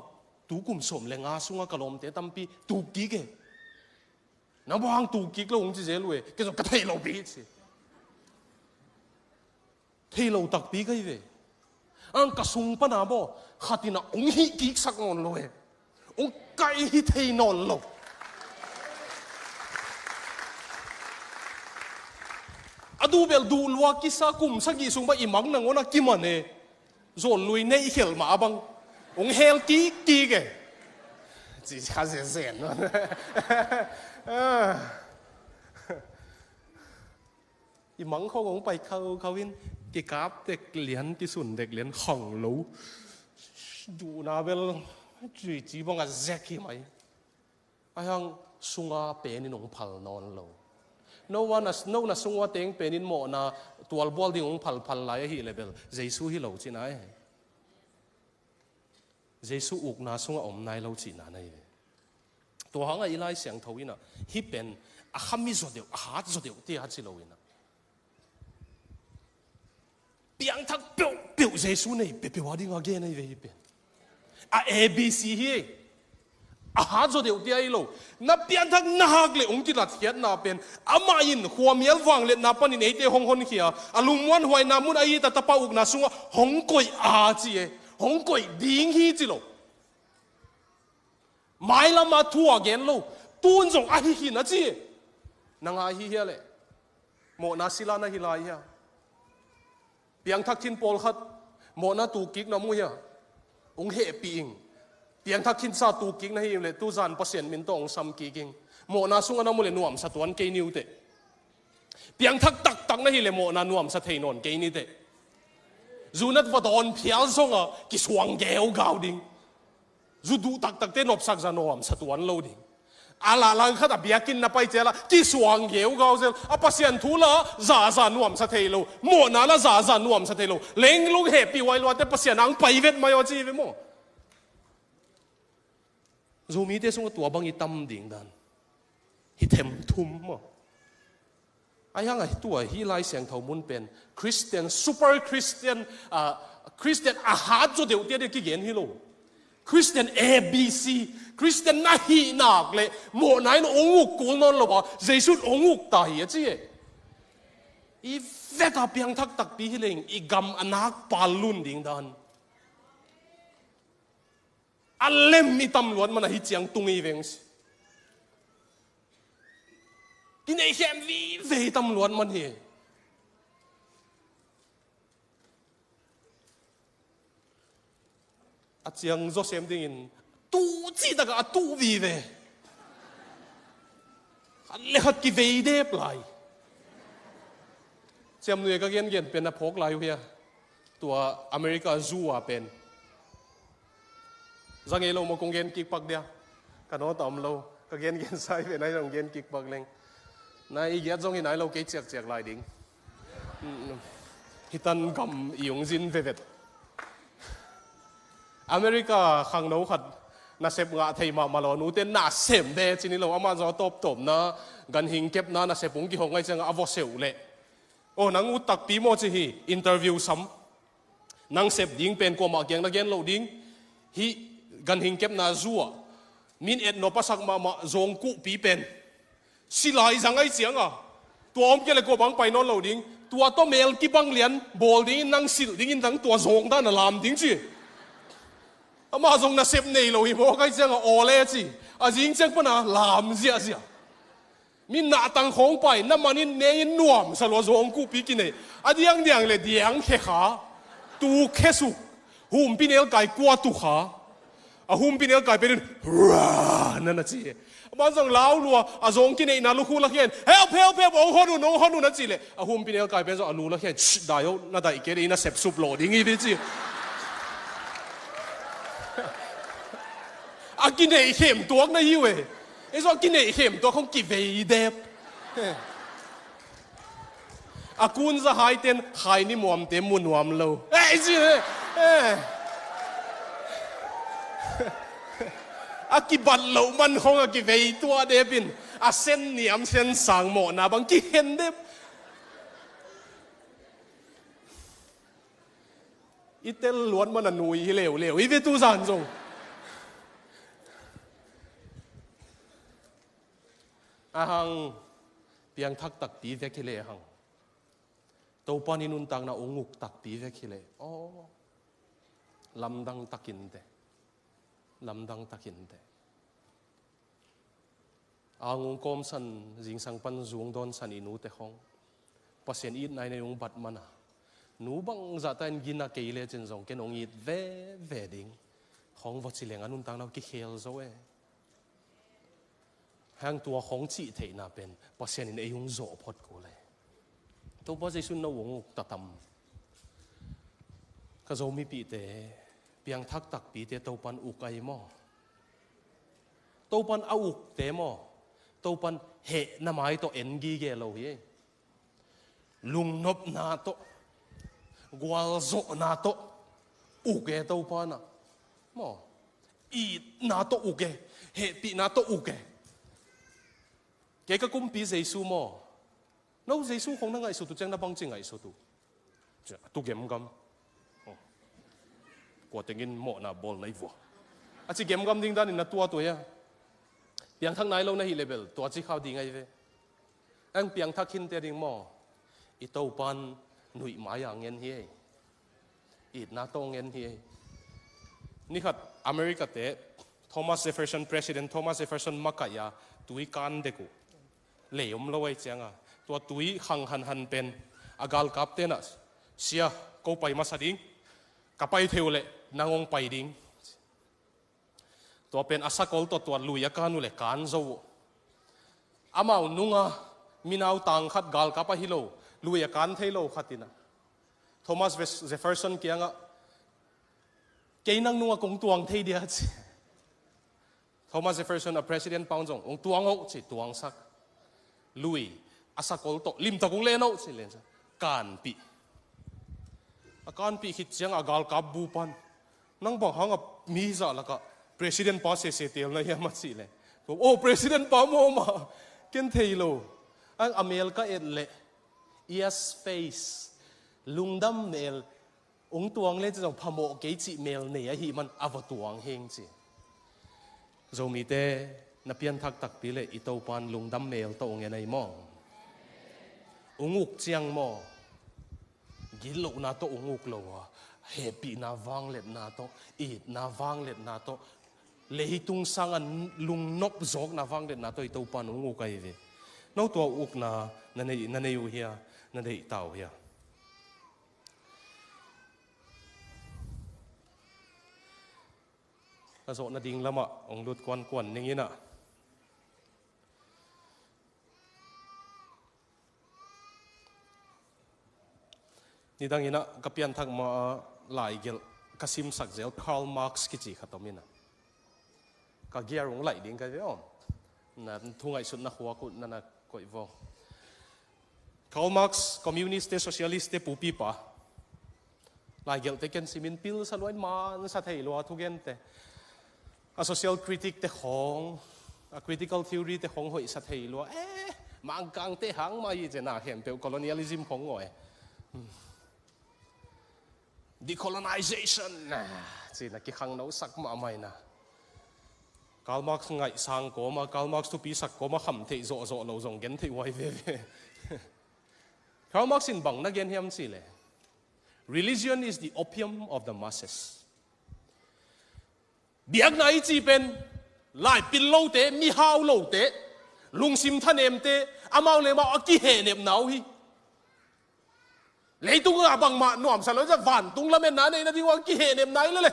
Tu kum sawm le nga sungah ka lawmte tampi tuk kik e. Na bang tuk kik lo hong ci zel uh e. Kei zong ka thei lo pi ci. Thei lo takpi ka hi ve. Ang ka sung pana maw, khat in ah hong hih kiksak nawn lo e. Hong kaih hi thei nawn lo. A duh bel duh lua kisa, kum sagih sung bang i mang nangawn a kiman e. Zawn lui neih khel mah a bang hong hel kikkik e. Ci kha zenzen. I mang khawng hong pai khaukhau in, kikap dek lian, kisun dek lian, khang lo. Duhna bel cuici bang a zek hi mai. Ahi hang sunga pen in hong phal nawn lo. No a na, no na sung ua teng pen in mawhna tualbual ding hong phalphal lai ahih leh bel Jesu hi lo cihna e. Jesu ukna sungah om nai lo cihna na hi ve. Tua hangah i Lai Siangtho in ah hih pen a khami zaw deuh, a hat zaw deuh tia ci lo in ah, piangthak peuhpeuh Jesu nei peuhpeuh a dingah gen ahi ve hih pen. A A B C hi. A hat zaw deuh tia hi lo. Na piangthak na hak leh hong kilatkhiatna pen amah in khuamial vangliatna panin eite hong honkhia a, lungmuanhuaina mun a it a, Tapa ukna sungah hong koih a ci e. Hong koih ding hi ci lo. Mailam a thu a gen lo. Tun zong ahi khin a ci. Na ngai hi hia leh? Mawhna sila na hi lai hia? Piangthak khin pawlkhat mawhna tukkik na mu hia? Hong hehpih ing. Piangthak khinsa tukkik na hi leh tuzan Pasian min tawh hong samkik ing. Mawhna sungah na mu leh nuamsa tuan kei ni uh teh. Piangthak taktak na hi leh mawhna nuamsa thei nawn kei ni teh. Zu nat va dawn phial zongah kisuang geugau ding. Zu duh taktakte nopsak zah nuamsa tuan lo ding. A lah lang khat a biakinn na pai ciang lah kisuang geugau zel. A Pasian thu lah zahzah nuamsa thei lo. Mawhna lah zahzah nuamsa thei lo. Lenglung hehpih huai luate Pasian ang pai vet mai aw ci ve maw? Zomite sungah tua bang i tam ding dan hi them thum maw? Ahi hang a tua hih Lai Siangtho mun pen Christian, super Christian, ah, Christian a hat zaw deuh tia ding kigen hi lo. Christian A B C, Christian na hih nak leh mawhna in hong uk kul nawn lo a, Jesu in hong uk ta hi a ci e. I vek a piangthak takpi hi leng i gam a nak pal lun ding dan. A lem i tam luat man ahi ciang tung i veng si. Kineih khem vive i tam luat man hi. A ciang zaw sem dingin tuh cih takah a tuh vive. Khat le khat kivei dep lai. Ciamnuih ka gengen pen a phawk lai uh hia? Tua America zu a pen. Za ngei lo maw kong gen kik pak dia. Ka nawt a om lo. Ka gengen sai pen ai zong gen kik pak leng. Na i giat zong hi nai lo kei ciakciak lai ding. Hitan gam i ung zin vevet. America khangno khat nasep ngah thei mahmah lo, nute nasem de cini lo, amah zaw tawptawpna ganhing kepna nasep ung kihong ngai ciangah a vawseuh leh. Aw, nang ut takpi maw ci hi, interview sam. Nang sep ding pen kuamah kiang na gen loh ding. Hih ganhing kepna zu ah min et nop a sak mahmah zawngkuhpi pen silai zang ai cianga tua om kei le kua bang pai nawn lo ding. Tua tawh mel kibang lian bawl dingin nang silh dingin nang tua zawng dan a lam ding ci. Amah zong nasep nei lo hi mawk ai cianga aw le ci. A zing ciang pana lam ziahziah. Min nahtang khawng pai na manin ne in nuamsa lua zawngkuhpi kinei. A diangdiang le diang khe kha. Tu khe suk. Humpi nelkai kua tu kha. A humpi nelkai penin rua na na ci. Amah zong lau lua a zawng kineihna lukhu la khian help help help ong hon un ong hon un a ci le a humpi nelkai pen zong a lu la khian dai o na daih kei le i nasep sup lawh ding i ci. A kineih khem tuak na hi uh e. Ei zong a kineih khem tuak khong kivei dep. A kun za haiten khai ni muamte mu nuam lo. Ei ci e. A kibat loh man khong a kivei tuah depin a sen niam sen sang mawhna bang kikhen dep. I tel luat man a nui hi leuleu i ve tu zan zong. A hang piangthak takpi vek hi lehang, Topa' nuntakna ung uk takpi vek hi leh, aw, lamdang takin teh. Lamdang takin teh. A hang ung kawmsan, zingsang pan zungdawnsan i nute khawng, Pasian itna in ei ung bat mana, nu bangzah ta in gina kei lecin zong ken ung it veve ding khawng va ci leng a nuntakna uh kikhel zo e. Hang tua khawng cih theihna pen Pasian in ei ung zawh phot kul e. Topa Jesu in no ung uk ta tam? Ka Zomipihte, piangthak takpite Topa'n uk ahi maw? Topa'n a ukte maw, Topa'n hehna mai tawh en gige lo hi. Lungnopna tawh, gualzawhna tawh uk e Topa'n ah. Maw, itna tawh uk e, hehpihna tawh uk e. Kei ka kumpi Jesu maw? No Jesu khawng na ngaihsut uh ciang na bangci ngaihsut uh? Ci a, tu gemgam. Oh. Kua tengin mawhna bawl na hi vua, a ci gemgam ding danin na tuat uh hia? Piangthak nai lo na hih leh bel tua ci khau ding ahi ve. Ang piangthak khin teh ding maw, i Topa'n nuih mai-a ngen hi ei. Itna tawh ngen hi ei. Ni khat America-te Thomas Jefferson, President Thomas Jefferson makaih a tui kan dek uh. Lei om lo ahih ciangin tua tui khang hanhan pen a galkapte'n ah, "Sia, ko pai masa ding, ka pai thei uh leh nang hong pai ding." Tua pen a sakol tawh tua lui a kan uh leh kan zo uh. Amau nunga minau tang khat, galkap ahi lo, lui a kan thei lo khat in ah Thomas Ves-, Jefferson kiangah, "Kei nang nunga kong tuang thei dia," ci. Thomas Jefferson, a president pa un zong, "Hong tuang o," ci, tuangsak. Lui a sakol tawh, "Limtak hong len o," ci, lensak. Kanpih. A kanpih khit ciangin a galkap bupa'n, "Nang bang hangin mi zah lakah president pa sese teel na hiam?" a cih leh, "Oh, president pa maw, mah ken thei lo. A, a mel ka et leh, yes face, lungdam mel, hong tuang lecin zong phamawh kei cih mel nei ahih man a va tuang hing," ci. Zomite, na pianthak takpi leh i Topa'n lungdam mel tawh hong en ahi maw? Ung uk ciang maw, gitlohna tawh ung uk lo a, hehpihna vangliatna tawh, itna vangliatna tawh, leitung sangin lungnop zawkna vangliatna tawh i Topa'n ung uk ahi ve. No tua ukna na nei, na nei uh hia, na deih ta uh hia? A zawhna ding lamah hong lut kuankuan ning in ah. Nidang in ah ka pianthak ma-, laigelh ka simsak zel Karl Marx kici khat om in ah. Ka gear hong laih ding ka hi ve aw. Na thu ngaihsutna khuak uh na na koih vua. Karl Marx, communist-te, socialist-te pupipa. Laigelhte ken simin pilsa lua in, mansa thei lua thugente. A social critic-te khawng, a critical theory-te khawng hoihsa thei lua. Eh, Mangkangte hang mah hi ci-in a khempeuh colonialism khawng ngawh e. Decolonization, ah, ci-in a kikhangnosak mahmah in a. Karl Marx ngaihsang kawm a, Karl Marx thupisak kawm a khamtheih zawhzawh lo zong gentheih huai veve. Karl Marx in bang na gen hiam cih leh, "Religion is the opium of the masses." Biakna i cih pen, laipil lote, mihau lote, lungsim thanemte, amau le amau a kihehnepna uh hi. Leitung ah bangmah nuamsa lo, vantung lametna neih nading uh a kihehnepna hi lele.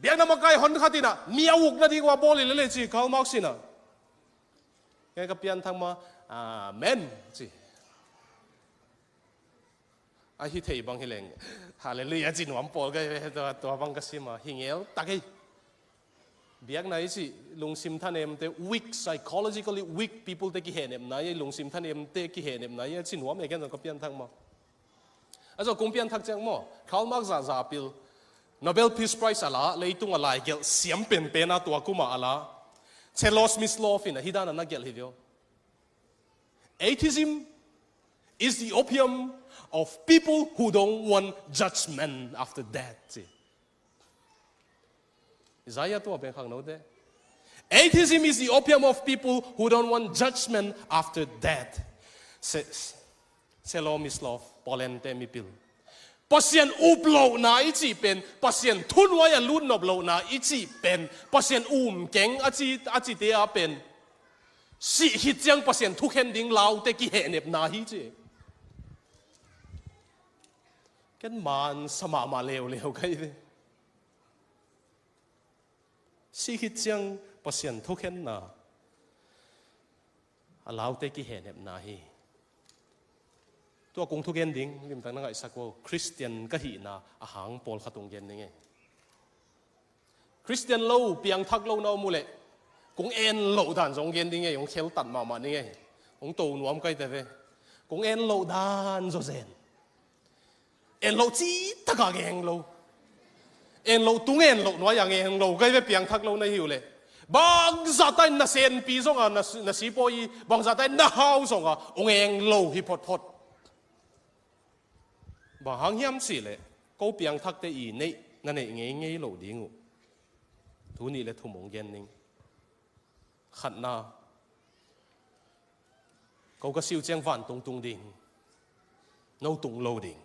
Biakna makai hon khat in a, mi a uk nading uh a bawl hi lele ci Karl Marx in a. Kei ka pianthak ma, amen ci. A hi thei bang hi leng, hallelujah ci nuam pawl ka hi ve, tua, tua bang ka sim a, hi ngel tak hi. Biakna i cih, lungsim thanemte, weak, psychologically weak people-te kihehnepna hi, lungsim thanemte kihehnepna hi, a ci nuam e, ken zong ka pianthak maw. A zong kong pianthak ciang maw, Karl Marx zahzah pil, Nobel Peace Prize a la, leitung a laigelh siam penpen a tua kum a a la, Charles Mislove in a hih dan a na gelh hi ve aw. Atheism is the opium of people who don't want judgment after death, ci. Isaiah tua pen khangnote. Atheism is the opium of people who don't want judgment after death, says Selomyslov, Poland te mipil. Pasian up lohna i cih pen, Pasian thunuai a lutnop lohna i cih pen, Pasian um keng a ci, a cite a pen, sih khit ciang Pasian thukhen ding laute kihehnepna hi ci. Ken man sa mahmah leuleu kai ve. Sih khit ciang Pasian thukhenna a laute kihehnepna hi. Tua kong thugen ding limtak na ngaihsak uh, Khristian ka hihna a hang pawlkhat hong gen ding e. Khristian lo, piangthak lo na om uh leh, kong en loh dan zong gen ding e, hong kheltat mahmah ding e. Hong to nuam kai te ve. Kong en loh dan zawzen. En loh citak a eng lo. En loh tung en loh nuai a eng lo. Kai ve piangthak lo na hi uh leh. Bangzah ta in na senpi zong a, na, na sipawi, bangzah ta in na hau zong a, hong eng lo hi photphot. Bang hang hiam cih leh, ko piangthakte i neih, na neih ngeingei lo ding uh. Thu nih le thum hong gen ning. Khatna, ko ka si uh ciang vantung tung ding, no tung lo ding.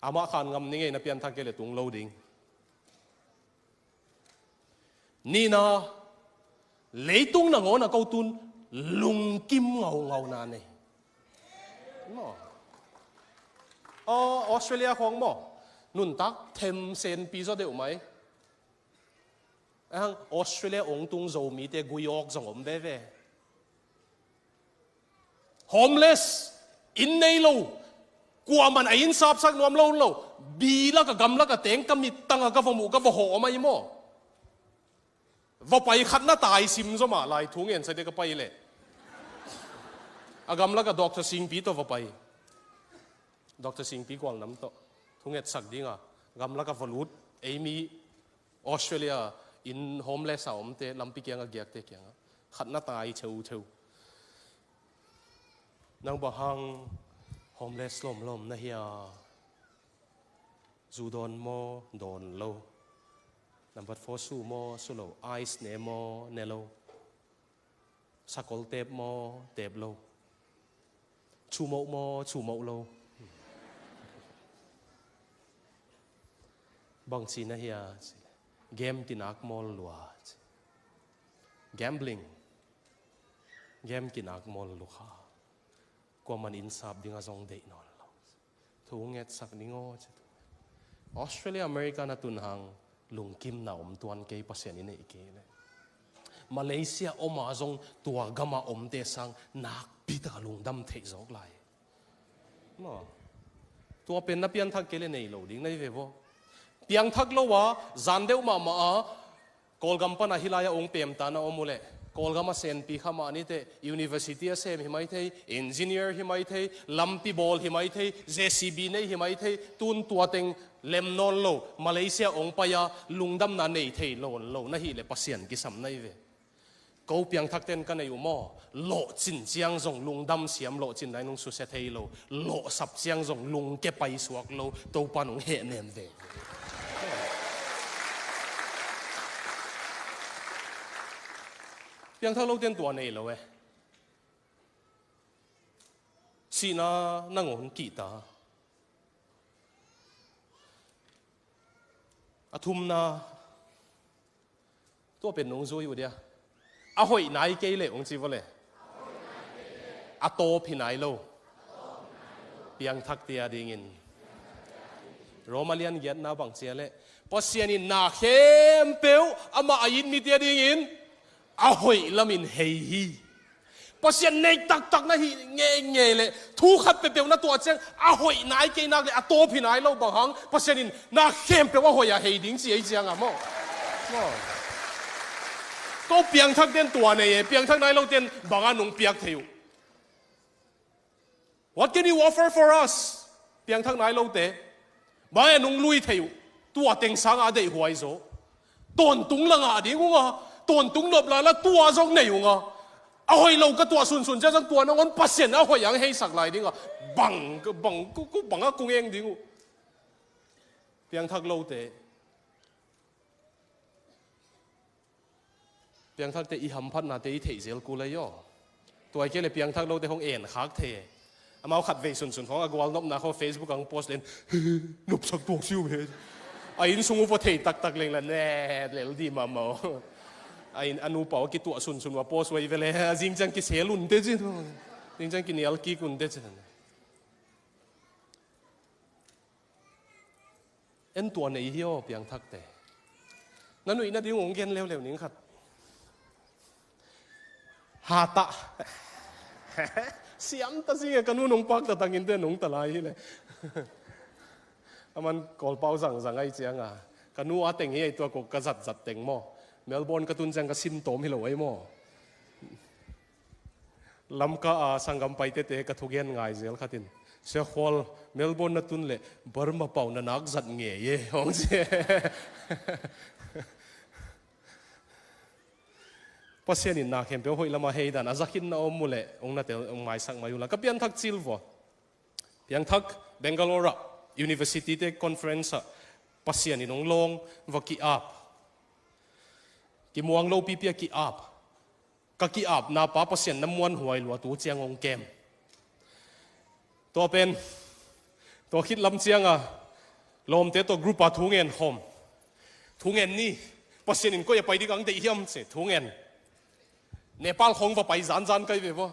Amah khan ngam ning e, na pianthak kei leh tung lo ding. Nihna, leitung nangawn a ko tun lungkim ngaungauna nei. Maw. Aw, Australia khawng maw, nuntak them senpi zaw deuh mai. Ahang Australia ong tung Zomite gui awk zong om veve. Homeless, inn nei lo, kuaman a inn sapsak nuam lo lo, bi lak a gam lak a teng ka mittang a ka va muh ka va hawh om ahi maw. Va pai khat na tai sim zaw mah lai thu ngen sa dek a pai leh. A gam lak a Doctor Singpi tawh va pai. Doctor Singpi gualnam tawh thungetsak dinga gam lak a va lut. Ei mi Australia in homeless a omte lampi kianga giakte kianga khat na tai theutheu. Nang bang hang homeless lawmlawm na hia? Zu dawn maw? Dawn lo. Nambat four su maw? Su lo. Ice ne maw? Ne lo. Sakol tep maw? Tep lo. Chumoh maw? Chumoh lo. Bangci na hia? Game kinak mawl lua. Gambling. Game kinak mawl lua kha. Kuaman inn sap dinga zong deih nawn lo. Thu ngetsak ding aw ci tu. Australia, America na tun hang lungkimna om tuan kei, Pasian i neih kei leh. Malaysia om a zong tua gama omte sang nakpi taka lungdam theih zawk lai. Maw. Tua pen na pianthak kei leh nei lo ding na hi ve vaw. Piangthak lo a, zan deuh mahmah a, Kawlgam pana hih lai-ah ong pemtana om uh leh, Kawlgam a senpi kha mah nite, university a sem hi mai thei, engineer hi mai thei, lampi bawl hi mai thei, J C B nei hi mai thei, tun tua teng lem nawn lo, Malaysia ong pai-a lungdamna nei thei lo, lo na hih leh Pasian kisam na hi ve. Ko piangthakten ka nei uh maw, lawhcin ciang zong lungdam siam, lawhcin lai nung susia thei lo, lawhsap ciang zong lungke paisuak lo, Topa nung hehnem ve. Piangthak loten tua nei lo e. Sihna nangawn kihta. A thumna, tua pen nung zui uh dia. A hoih nai kei leh ong ci vaw le. A tawp hi nai lo. Piangthakte a dingin Roma lian giatna bang cia leh, Pasian in na khempeuh amah a it mite a dingin a hoih lamin hei hi. Pasian nei taktak na hih ngeingei leh thu khat peuhpeuh na tuah ciang a hoih nai kei nak leh a tawp hi nai lo, bang hang Pasian in na khempeuh a hoih a hei ding ci ei ciang a maw. Maw. Ko piangthakten tua nei e, piangthak nai loten bang a nung piak thei uh. What can you offer for us? Piangthak nai lote. Bang a nung lui thei uh. Tua teng sanga a deihhuai zaw. Tawntung la ngah ding unga. Tawntung nop la la tua zong nei unga. A hoih lo ka tuah sunsun cia zong tua nangawn Pasian a hoih ang heisak lai dinga. Bang, bang, ku, ku, bang a kung eng ding uh. Piangthak lote. Piangthakte i hamphatnate i theih zel kul ei aw. Tua i kei le piangthak lote hong en khak thei e. Amau khat vei sunsun khong a gualnopna khaw Facebook ah hong post len, nopsak tuak siu he. A inn sung uh va thei taktak leng la ne lel di mahmah aw. A inn a nupa uh a kituah sunsun uh a post uh ei vele, a zing ciang kisel unte ci. Zing ciang kinial kik unte ci. En tua nei hi aw piangthakte. Na nuih nading ung gen leuleu ning khat. Hatah. Siam ta zing e, ka nu nong pak ta tangin te nong ta lai hi le. Aman Kawlpau zangzang ai cianga, ka nu a teng hi ei, tua ko ka zatzat teng maw. Melbourne ka tun ciang ka sin tawm hi lo ei maw. Lamka a sanggam paitete ka thugen ngai zel khatin, Sia Khual, Melbourne na tun leh Burma pau na nak zat ngei e, hong ci. Pasian in na khempeuh hoih lama hei dan a zakhin na om uh leh hong na tel, hong maisak mai uh la. Ka pianthak cil vua. Piangthak Bangalore ah university te conference ah Pasian in hong lawng va ki-ap. Kimuang lo pipi a ki-ap. Ka ki-apna pa Pasian na muanhuai lua tu ciang hong kem. Tua pen, tua khit lam cianga lawmte tua group a thungen khawm. Thungen ni, Pasian in koi a pai dik ang deih hiam ci, thungen. Nepal khong va pai zanzan kai ve vua.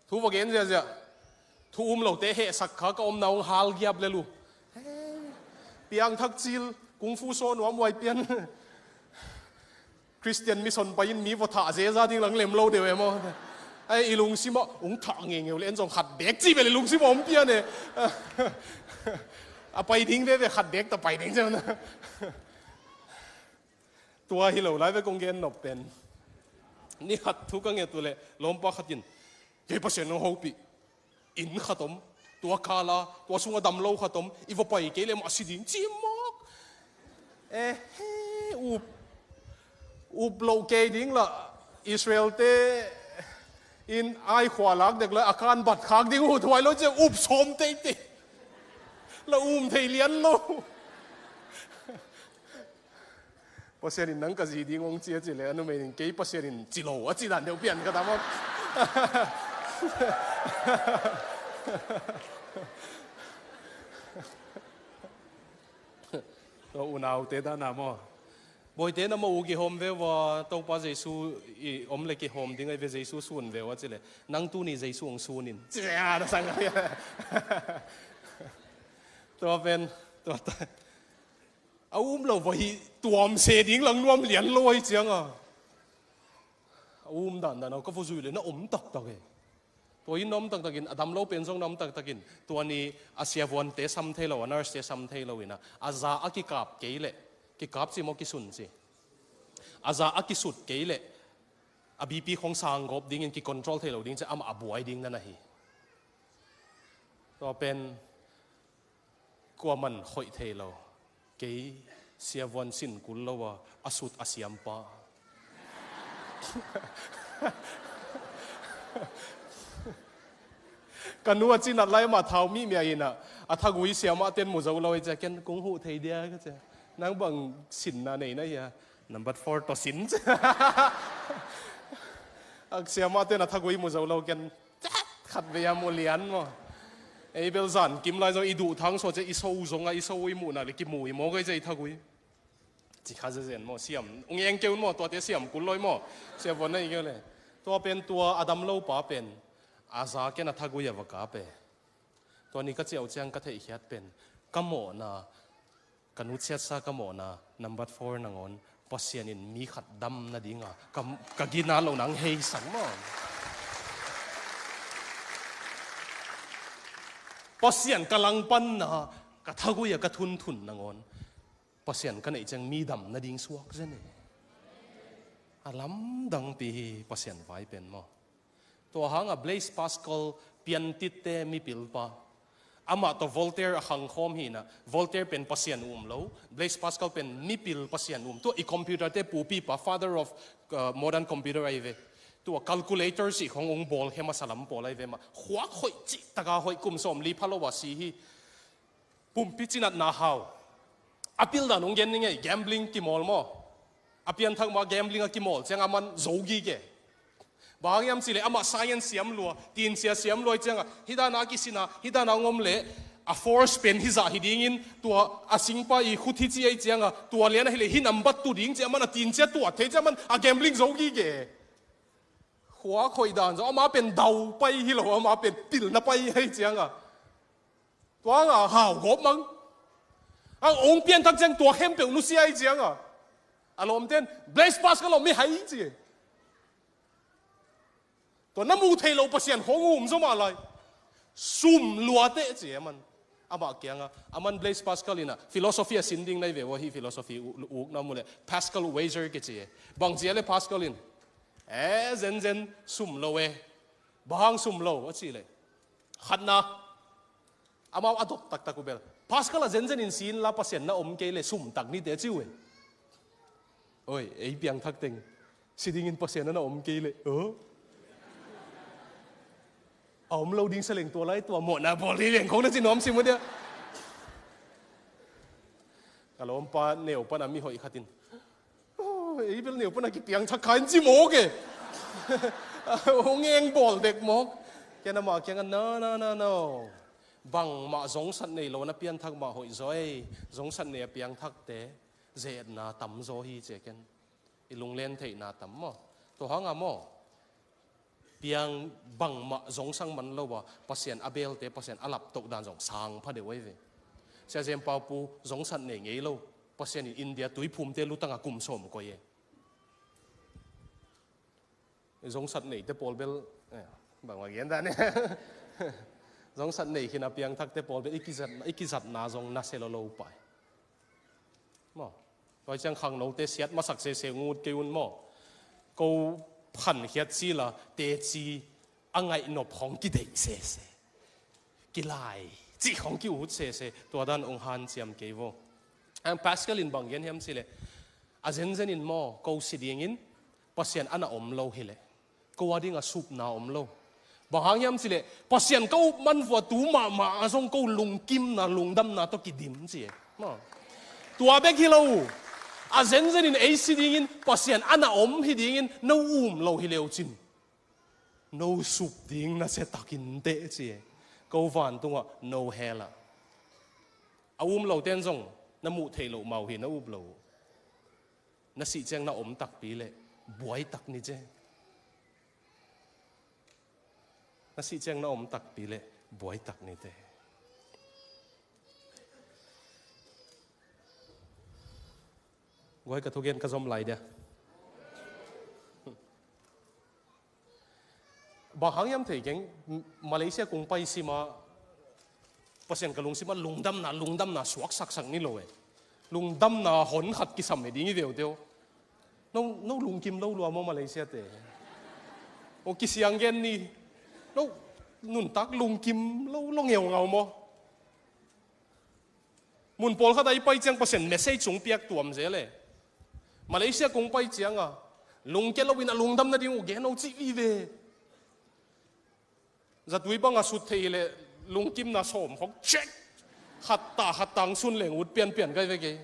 Thu va gen ziahziah. Thu um lote hehsak kha ka omna hong hal giap le lu. Piangthak cil, kung fu saw nuam huai pian. Christian mission pai in mi va thah zeza ding lang lem lo deuh e maw. Ai, i lungsim ah hong thah ngeingeu le en zong khat dek ci bel i lungsim ah om pian e. A pai ding veve khat dek ta pai ding ciang na. Tua hi lo lai ve kong gen nop pen. Ni khat thu ka nget uh leh lawmpa khatin, kei Pasian hong hopih. Inn khat om, tua kala, tua sunga dam lo khat om, i va pai kei leh mah si ding ci mawk. Eh, he, up, up loh kei ding la, Israel te in ai khua lak dek lai, a kan bat khak ding uh, thuai lo ci, up sawm teitei. La um thei lian lo. Pasian in nang ka zi ding hong ci a ci le, a numei in kei Pasian in ci lo a ci dan deuh pian ka tam aw. Tua unaute dan a maw. Bawite na mah uh kihawm ve ua, Topa Jesu i om le kihawm ding ai ve, Jesu sun ve ua ci le. Nang tuni Jesu hong sun in. Ci ve a, na sang a. Tua pen, tua ta. A um lo va hi tuam se ding lang nuam lian lo ai cianga. A um dandan a ka va zui le na om taktak e. Tua in na om taktakin, a dam lo pen zong na om taktakin. Tua ni a siavuante sam thei lo, a nurse te sam thei lo ina. A za a kikap kei leh, kikap ci maw kisun ci. A za a kisut kei leh, a B P khong sang gawp dingin kicontrol thei lo ding ci, amah a buai ding na na hi. Tua pen, kuaman khoih thei lo. Kei siavuan sin kul lo a, a sut a siampa. Ka nu a cinat lai mah thau mihmia ina, a thagui siamah ten mu zo lo i cia, ken kung huh thei dia ka cia. Nang bang sinna nei na hia, number four tawh sin cia. A siamah ten a thagui mu zo lo ken. Khat vei a mu lian maw. Ei bel zan kim lai zong i duh thang saw cia i so zong a i so i muhna le kimu i maw kei cia i thagui. Ci kha zezen maw siam. Ung eng keu maw tuate siam kul loi maw. Siam vua na i keu le. Tua pen tua a dam lo pa pen. A za ken a thagui a va kap e. Tua ni ka ciau ciang ka theihkhiat pen. Ka mawhna Ka nu ciatsa ka mawhna, number four nangawn, Pasian in mi khat dam nadinga ka, ka gina lo nang heisak maw. Pasian ka langpanna, ka thagui a ka thunthun nangawn, Pasian ka neih ciang mi dam nading suak zen e. A lamdangpi hi Pasian vai pen maw. Tua hanga Blaise Pascal piantitte mipilpa. Amah tawh Voltaire a khangkhawm hina, Voltaire pen Pasian um lo, Blaise Pascal pen mipil Pasian um. Tua i computer te pupipa, father of, uh, modern computer ahi ve. Tua calculator sih khong ung bawl khe masa lam pawl ahi ve mah. Khuak hoih cih taka hoih kum sawm li pha lo a si hi. Pumpi cinatna hau. A pildan ung gen ni ngei, gambling kimawl maw. A pianthak mah gambling a kimawl ciang aman zo gige. Bang hang hiam cih leh amah science siam lua, tinsia siam lua ciangah, hih dana a kisin a, hih dana hong om leh a force pen hih zah hi dingin, tua a singpa i khut hi ci ei ciangah, tua lian ahih leh hih nambat tu ding ci, aman a tinsia tuat thei ci, aman a gambling zo gige. Khua khoih dan zong amah pen dau pai hi lo, amah pen pilna pai hi ciangah. Tua nga hau gawp mang. Ang ong pianthak ciang tua khempeuh nusia hi ciangah. A lawmten, Blaise Pascal om mi hai ci. Tua na muh theih loh Pasian khong um zaw mah lai. Sum luate ci aman. Amah kiangah, aman Blaise Pascal in a philosophy a sin ding nai ve ua, hih philosophy u-, ukna mu leh Pascal Weiser kici e. Bang ci a leh Pascal in, e, zenzen sum lo e. Bang hang sum lo a cih leh, khatna, amau a dot taktak uh bel, Pascal a zenzen in si inla Pasian na om kei leh sum tak nite a ci uh e. Oi, ei piangthak teng si dingin Pasian na na om kei leh, o, a om lo ding sa leng tua lai tua mawhna bawl hi leng khong na ci nuam sim uh dia. Ka lawmpa neu pan a mi hoih khat in, o, ei bel neu pan a kipiangthak kha in ci mawk e. Hong eng bawl dek mawk. Ken amah kiangah, no, no, no, no. Bangmah zongsat nei lo na pianthak mah hoih zaw ei. Zongsat nei a piangthakte ze-etna tam zaw hi ci a ken. I lunglen theihna tam maw? Tua hanga maw? Piang bangmah zongsang man lo a, Pasian a belte, Pasian a laptoh dan zong sang pha deuh ahi ve. Sia Zen Pau Pu zongsat nei ngei lo. Pasian in India tuiphumte lutangah kum sawm koih e. Zongsat neite pawl bel, eh, bangmah gen dan e. Zongsat nei khin a piangthakte pawl bel i kizatna, i kizatna zong nasia lo lo pai. Maw? Tua ciang khangnote siat masak sese ngut kei un maw? Ko phankhiat sila teci a ngaihnop khong kideih sese. Kilai cih khong ki-ut sese. Tua dan ong hanciam kei vo. Ang Pascal in bang gen hiam cih leh, a zenzen in maw, ko si dingin Pasian a na om lo hi leh, ko a dingah supna om lo. Bang hang hiam cih leh, Pasian ka up man vua tu mahmah a zong ko lungkimna, lungdamna tawh kidim ci e. Maw? Tua bek hi lo. A zenzen in ei si dingin Pasian a na om hi dingin no um lo hi leu cin, no sup ding nasia takin teh ci e. Ko vantungah no hell ah. A um loten zong na muh theih loh mau hi, na up lo. Na sih ciang na om takpi leh buai tak ni ce. Na sih ciang na om takpi leh buai tak ni te. Guai, ka thugen ka zom lai dia. Bang hang hiam thei keng, Malaysia kong pai sima, Pasian ka lungsim ah lungdamna, lungdamna suak saksak ni lo e. Lungdamna hon khat kisam e ding i veu teo. No, no lungkim lo lua maw Malaysia te? O kisiang gen ni. No, nuntak lungkim lo, lo ngeungau maw? Mun pawlkhat a i pai ciang Pasian message sung piak tuam zel e. Malaysia kong pai cianga lungkia lo in a lungdam nading uh gen lo cih vive. Zatui banga sut thei hileh lungkimna sawm khong check. Khatta khatta ang sun leng ut pianpian kai ve kei.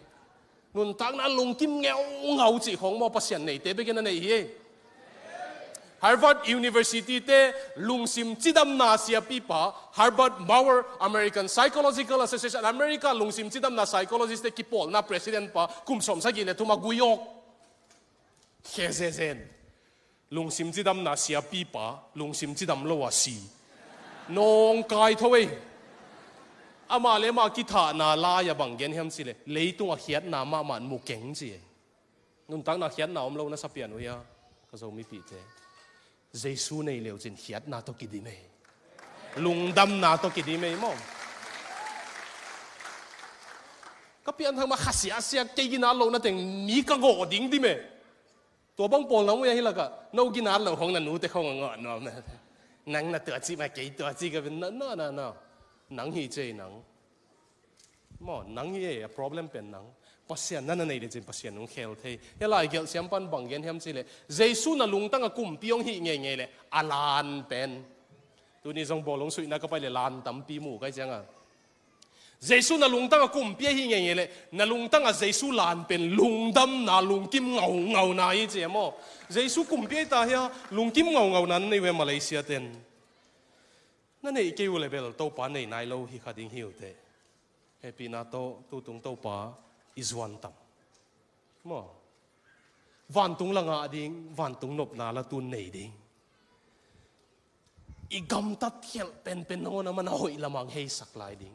Nuntakna lungkim ngeungau cih khong maw Pasian neite bekin a nei hi ei. Harvard University te lungsim cidamna siapipa, Herbert Maurer, American Psychological Association, America lungsim cidamna psychologist te kipawlna president pa, kum sawm sagih le thum a gui awk. Khe zezen. Lungsim cidamna siapipa, lungsim cidam lo a si. Nawngkai tho ei. Amah le amah kithahna lai-a bang gen hiam cileh, leitung a khiatna mahmah mu keng ci ei. Nuntakna khiatna om lo na sa pian uh hia, ka Zomipihte? Jesu nei leucin khiatna tawh kidim ei. Lungdamna tawh kidim ei maw? Ka pianthak mah khasiasia kei ginat lohna teng mi ka gawh ding dim ei. Tua bang pawl nang uh hia hi lakah, no ginat loh khong na nute khong a ngawh nuam. Nang na tua cih mah kei tua cih ka bin na, na, na, na. Nang hi cei nang. Maw, nang hi e, a problem pen nang. Pasian na na nei lecin Pasian hong khel thei. Hia lai gelh siam pan bang gen hiam cileh, Jesu na lungtang a kumpi hong hih ngeingei leh a lan pen. Tuni zong bawlung suihna ka pai leh lan tampi mu kai cianga. Jesu na lungtang a kumpi ahi ngeingei leh, na lungtang a Jesu lan pen lungdamna, lungkim ngaungauna hi ci e maw. Jesu kumpi ahi ta hia, lungkim ngaungauna na nei uh e Malaysia ten. Na neih kei uh leh bel Topa nei nai lo hi kha ding hi uh teh. Hehpihna tawh tutung Topa i zuan tam. Maw. Vantung la ngah ding, vantung nopna la tun nei ding. I gamtat khialh penpen nangawn a man a hoih lamah hong heisak lai ding.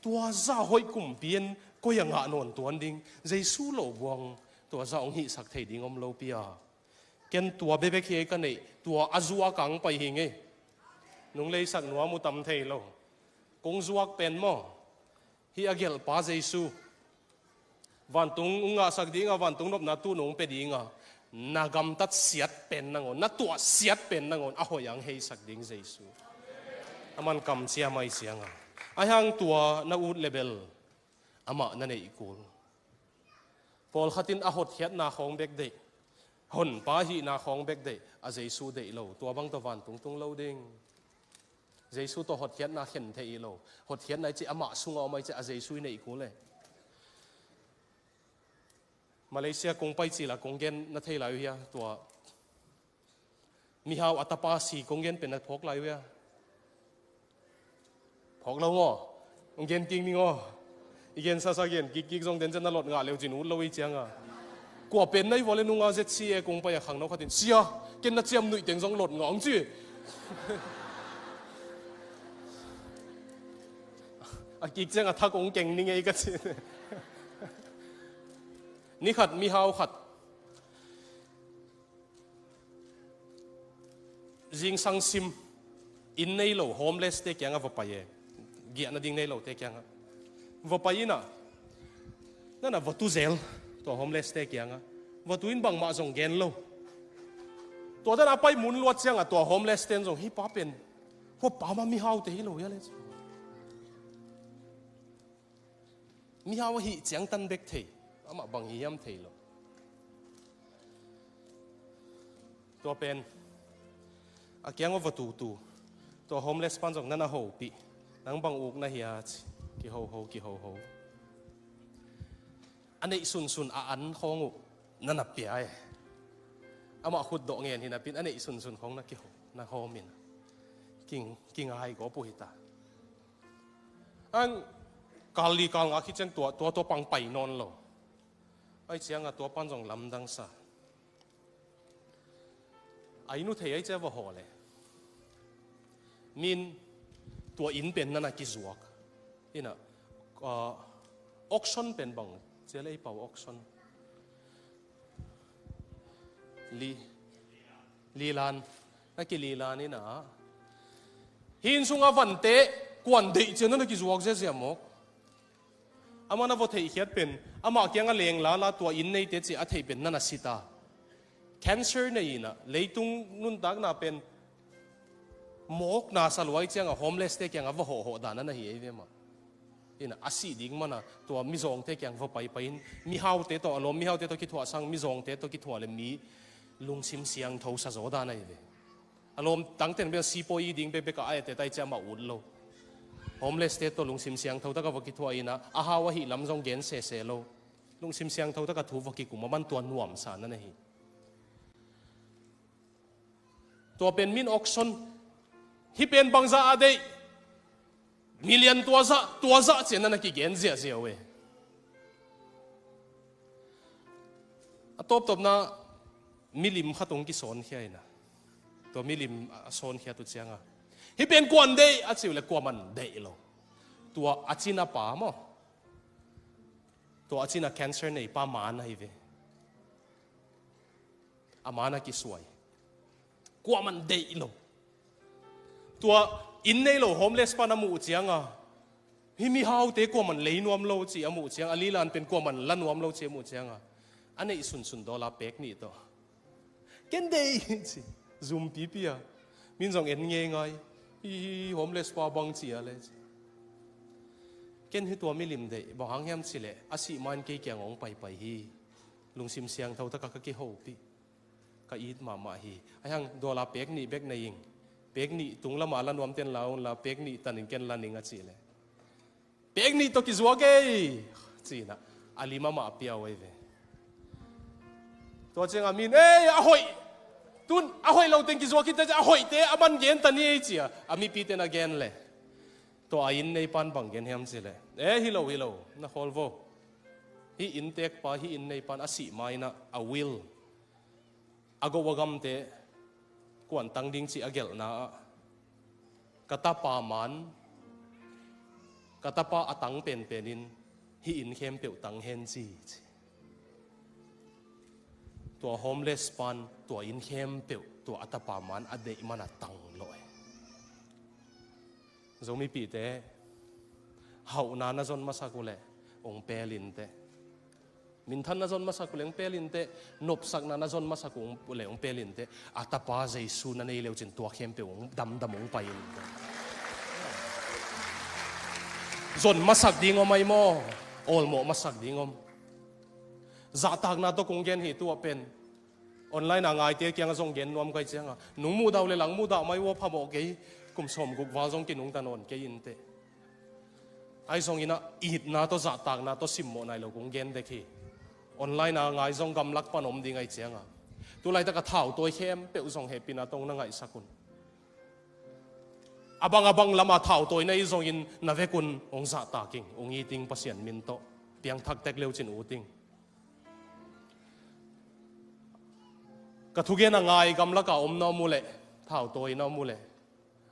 Tua zah hoih kumpi in koi a ngah nawn tuan ding. Jesu lo buang tua zah hong hihsak thei ding om lo pi a. Ken tua bekbek hi ka neih, tua a zuak a hong pai hi ngei. Nung leisak nuam uh tam thei lo. Kong zuak pen maw. Hih a gelhpa Jesu. Vantung hong ngahsak ding a, vantung nopna tu nung pia ding a. Na gamtat siat pen nangawn, na tuah siat pen nangawn, a hoih a hong heisak ding Jesu. A man kamciam ahi ciang a. Ahi hang tua na ut leh bel. Amah na neih kul. Pawlkhat in a hotkhiatna khawng bek deih. Honpa hihna khawng bek deih. A Jesu deih lo. Tua bang tawh vantung tung lo ding. Jesu tawh hotkhiatna khen thei hi lo. Hotkhiatna i cih amah sungah om ahi ciah a Jesu i neih kul e. Malaysia kong pai cil a kong gen na thei lai uh hia tua. Mihau a tapa si kong gen pen na phawk lai uh hia. Phawk lo maw. Kong gen kik ning aw. I gen sasa gen kikkik zong den cian na lot ngah leu cin ut lo i ciang a. Kua pen na i vua le nung a Z C A kong pai a khangno khat in sia. Ken na ciam nuih teng zong lot ngah ong ci. A kik ciang a thak ong keng ning ei ka ci. Ni khat mihau khat. Zingsang sim inn nei lo homeless te kiangah va pai e. Giahna ding nei lo te kiangah va pai inah. Nana va tu zel tua homeless te kiangah. Va tu in bangmah zong gen lo. Tua dana pai mun luat ciangah tua homeless ten zong hi pa pen. Hua pa ma mihau te hi lo ia le. Mihau ahi ciangtan bek thei. Amah bang hi hiam thei lo. Tua pen a kiang a va tutu. Tua homeless pan zong nana hopih. Nang bang uk na hia ci. Kihoho kihoho. A neih sunsun a an khawng uh nana pia e. Amah khut dawh ngen hi napin a neih sunsun khawng na kiho na hawmin. King kingai gawp uh hi ta. Ang kal li kal nga khit ciang tua tua tua pang pai nawn lo. Ai cianga tua pan zong lamdang sa. Ai nu thei ai cia va haw le. Min tua inn pen nana kizuak. Ina ah, auction pen bang cia le ei pau auction. Li lilan na kililan ina. Hin sunga vante kuan deih cian na kizuak ziazia mawk. Amah na va theihkhiat pen amah kianga leng lala tua inn neite ci a theih pen nana sita. Cancer nei ina leitung nuntakna pen mawkna saluai cianga homeless te kianga va hawhhawh dana na hi ei ve mah. Ina a sih ding mana tua mizawngte kiang va paipai in mihaute tawh a lawm mihaute tawh kithuah sang mizawngte tawh kithuah le mi lungsim siangtho sa zaw dana hi ve. A lawm tangten bia sipawi ding bekbek a aete tai cia mah ut lo. Homeless te tawh lungsim siangtho taka va kithuah ina a hau ahi lam zong gen sese lo. Lungsim siangtho taka thu va kikum a man tua nuamsa na na hi. Tua pen min auction hi pen bangza a deih. Million tua zah tua zah cian na na kigen ziahziah uh e. A tawptawpna milim khat hong kisawnkhiaina. Tua milim a sawnkhiat uh cianga hi pen kuan deih a ciu le kuaman deih lo. Tua a cina pa maw. Tua a cina cancer nei pa man ahi ve. A man a kisuai. Kuaman deih lo. Tua inn nei lo homeless pan a muh cianga hi mihaute kuaman lei nuam lo ci a muh cianga a lilan pen kuaman la nuam lo ci a muh cianga a neih sunsun dawla pek nih tawh ken deih ci. Zum pipi a min zong en ngeingai hi homeless pa bang ci a le ci. Ken hi tua milim deih bang hang hiam ci leh a sih main kei kiang hong paipai hi. Lungsim siangtho taka ka kihopih. Ka it mahmah hi. Ahi hang dawla pek nih bek nei ing. Pek nih tung lama la nuamten la unla pek nih tanin ken la ning a cih leh Pek nih tawh kizuak ei, ci-in ah a lim amah pia uh ahi ve. Tua ciangah mi in, ei, a hoih, tun a hoih lo teng kizuak hi teh, a hoihte a man gen ta ni ei, ci-a a mipite na gen leh, tua a inn neipan bang gen hiam cih leh, e, hi lo, hi lo, na khawl vo. Hih inntekpa, hih inn neipan a sih ma-in ah a will, a goh a gamte kuan tang ding cih a gelhna ah, ka tapa man, ka tapa a tang penpen in hih inn khempeuh tang hen ci, ci. Tua homeless pan tua inn khempeuh tua a tapa man a deih man a tang lawh e. Zomipihte, hauhna na zon masak uh leh hong pel inteh. Minthan na zon masak uh leh hong pel inteh. Nopsakna na zon masak uh leh hong pel inteh. A tapa Jesu na nei le uh cin tua khempeuh hong damdam hong pai inteh. Zon masak ding om ahi maw? Awlmawh masak ding om. Zahtakna tawh kong gen hi, tua pen online a ngaite kiangah zong gen nuam ka hih ciangah, nung muhdah uh leh lang muhdah mai uh a, phamawh kei, kum sawmguk val zong kinungta nawn kei inteh. Ahi zongin ah itna tawh zahtakna tawh simmawh nai lo kong gen dek hi. Online a ngai zong gamlak pan om ding ahih ciangah, tu laitak a thautawi khempeuh zong hehpihna tawh hong na ngaihsak un. A bang a bang lamah thautawi na hih zongin na vekun hong zahtak ing, hong it ing Pasian min tawh. Piangthak tek le uh cin ut ing. Ka thugen a ngai gamlak a om na om uh leh, thautawi na om uh leh,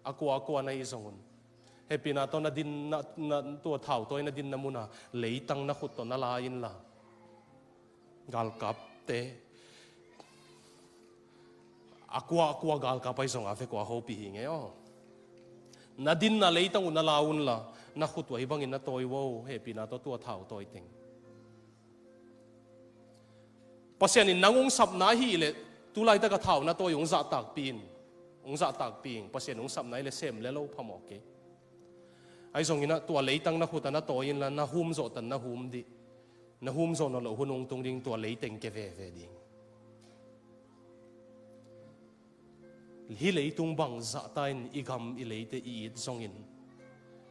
a kua a kua na hih zong un, hehpihna tawh na din, na, na, tua thautawi na dinna mun ah leitang na khut tawh na la inla, galkapte, a kua a kua galkap ahi zong a vek uh a hopih hi ngei aw. Na dinna leitang uh na la unla, na khut uh ahi bangin na tawi un, hehpihna tawh tua thautawi teng. Pasian in nang hong sapna ahih leh, tu laitak a thau na tawi hong zahtakpih in, hong zahtakpih in. Pasian hong sapna ahih leh sem le lo phamawh kei. Ahi zongin ah tua leitang na khut ah na tawi inla, na hum zawh tan na hum dih. Na hum zawh nawn loh hun hong tung ding, tua leiteng kia veve ding. Hih leitung bangzah ta in i gam i leite i it zongin,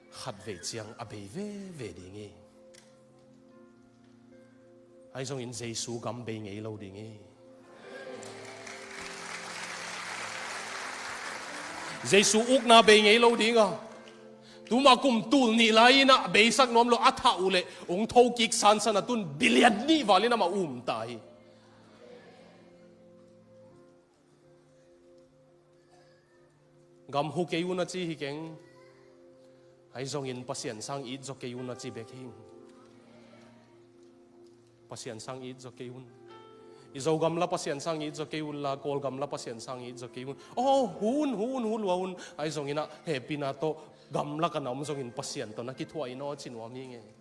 khatvei ciang a bei veve ding hi. Ahi zongin Jesu gam bei ngei lo ding hi. Jesu ukna bei ngei lo ding a. Tuma kum tul nih lai-in ah beisak nuam lo a thah uh leh hong thokik sansan a, tun billion nih val in amah um ta hi. Gam hu kei un a ci hi keng. Ahi zongin Pasian sang it zaw kei un a ci bek hi. Pasian sang it zaw kei un. I Zogam la Pasian sang it zaw kei unla, Kawlgam la Pasian sang it zaw kei un. Aw, hu un, hu un, hu lua un. Ahi zongin ah hehpihna tawh gamlak a na om zongin Pasian tawh na kithuah in aw ci nuam hi ngei.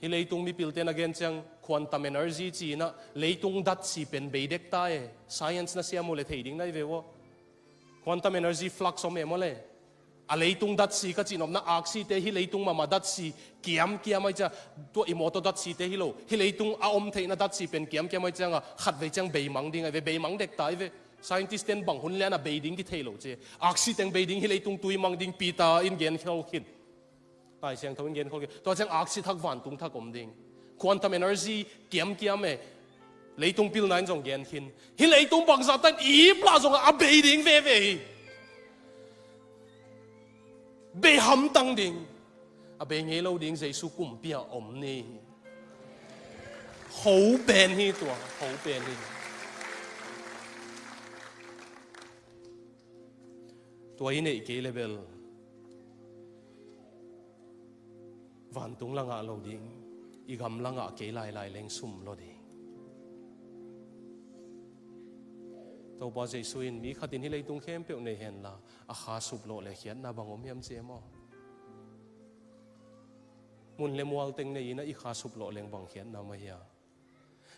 Hih leitung mipilte na gen ciang quantum energy ci-in ah leitung datsi pen bei dek ta e. Science na siam uh leh thei ding na hi ve uh. Quantum energy flux om e maw le. A leitung datsi ka cihnopna aksite hih leitung mahmah datsi kiamkiam ahi ciang, tua i mawtaw datsite hi lo. Hih leitung a om theihna datsi pen kiamkiam ahi ciangah khatvei ciang beimang ding ahi ve, beimang dek ta ahi ve. Scientist ten bang hun lian a bei ding kithei lo ci. Aksi teng bei ding, hih leitung tui mang ding, Peter in gen khol khin. Lai Siangtho in gen khol khin. Tua ciang aksi thak vantung thak om ding. Quantum energy kiamkiam e. Leitung pilna in zong gen khin. Hih leitung bangzah tan i ip lah zongah a bei ding veve hi. Bei hamtang ding. A bei ngei lo ding, Jesu kumpi ah om ni. Ho pen hi tua, ho pen hi. Tua i neih kei le bel vantung la ngah lo ding, i gam la ngah kei lailai leng sum lo ding. Topa Jesu in mi khat in hih leitung khempeuh nei henla, a kha suplawh le khiatna bang om hiam ci e maw? Mun le mual teng nei in ah i kha suplawh leng bang khiatna mah hiam?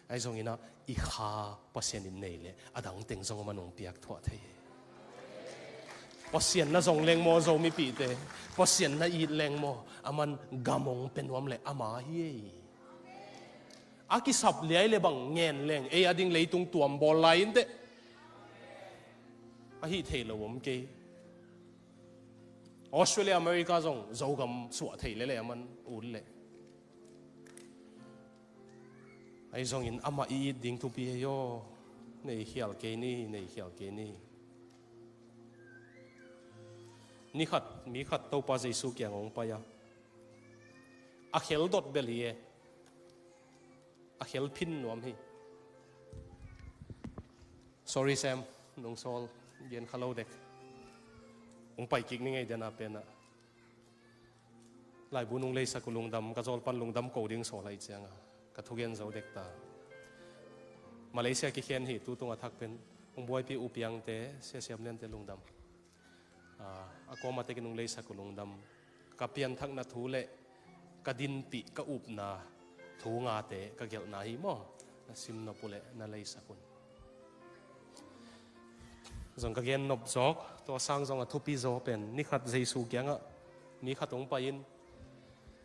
Ahi zongin ah i kha Pasian in nei leh a dang teng zong a man hong piak thuah thei hi. Pasian na zong leng maw, Zomipihte? Pasian na it leng maw? A man gam hong pia nuam leh ama hi ei. A kisap liai le bang ngen leng ei a ding leitung tuam bawl lai inteh. A hih theih lo om kei. Australia, America zong Zogam suah thei lele a man ut leh. Ahi zongin amah i it ding thupi hi aw. Nei khial kei ni, nei khial kei ni. Ni khat mi khat Topa Jesu kiang hong pai a, a khel dot bel hi e. A khel phin nuam hi. Sorry Sam, nong sawl, gen kha lo dek. Hong pai kik ni ngei den a pen ah. Laibu nong leisak uh lungdam, ka zawl pan lungdam ko ding sawl ahih ciang a, ka thugen zo dek ta. Malaysia kikhen hi, tu tung a thak pen hong buaipih uh piangte, Sia Siam Liante lungdam. A, a kuamah tek in nong leisak uh lungdam. Ka pianthakna thu le ka dinpih, ka upna thu ngate ka gelhna hi maw? Na sim nop uh leh na leisak un. Zong ka gen nop zawk, tua sang zong a thupi zaw pen ni khat Jesu kiangah mi khat hong pai-in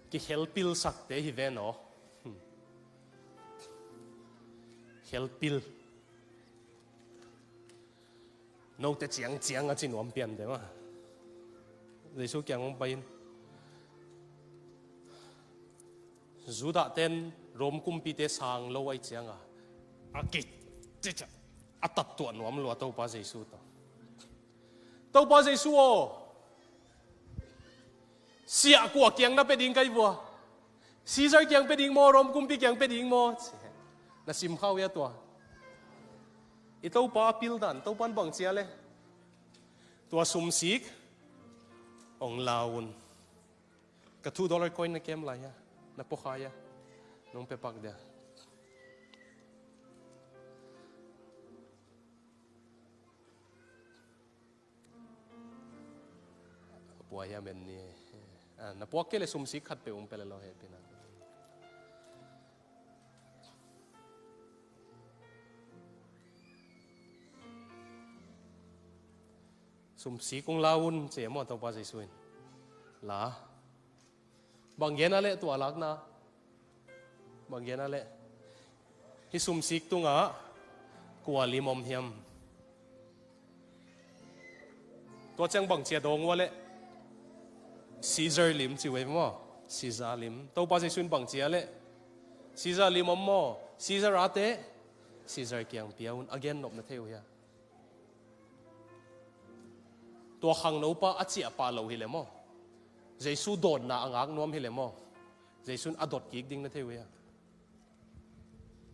kikhelpilsakte hi ven aw. Hmm. Khelpil. Note ciangciang a ci nuam pian deuh a. Jesu kiang hong pai-in Judah ten Rom kumpite sang lo ahih ciang a, a ki, ci, ci, a tattuah nuam lua Topa Jesu tawh. Topa Jesu aw, siah kua kiang na pia ding ka hi vua? Caesar kiang pia ding maw, Rom kumpi kiang pia ding maw? Ci. Na sim kha uh hia tua? I Topa a pil dan, Topa in bang ci a le? Tua sumsik hong la un. Ka two dollar coin na kem lai hia? Na puakhai hia? Nong pia pak dia? A pua hiam en ni. Ah, na puak kei leh sumsik khat peuh hong pia lel aw, hehpihna. Sumsik hong la un ci e maw Topa Jesu in. La. Bang gen a leh tua lakna? Bang gen a leh? Hih sumsik tungah kua lim om hiam? Tua ciang bang ci a dawng uh a leh? Caesar lim ci uh ei maw? Caesar lim. Topa Jesu in bang ci a leh? Caesar lim om maw? Caesar a teh Caesar kiang pia un, a gen nop na thei uh hia? Tua khangnopa a ciah pah lo hi leh maw? Jesu dawnna a ngak nuam hi leh maw? Jesu in a dot kik ding na thei uh hia?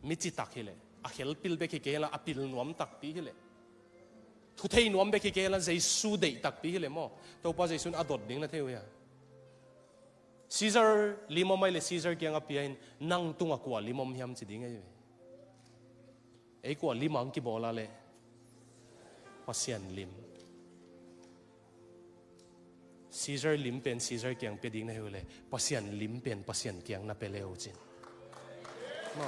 Mi citak hi leh, a khelpil bek hi kei la, a pil nuam takpi hi leh, thu thei nuam bek hi kei la, Jesu deih takpi hi leh maw? Topa Jesu in a dot ding na thei uh hia? Caesar lim om a hih leh Caesar kiang a pia in, nang tungah kua lim om hiam ci ding ahi ve. Ei kua lim a hong kibawl a leh? Pasian lim. Caesar lim pen Caesar kiang pia ding na hi uh leh, Pasian lim pen Pasian kiang na pia le uh cin. Ma.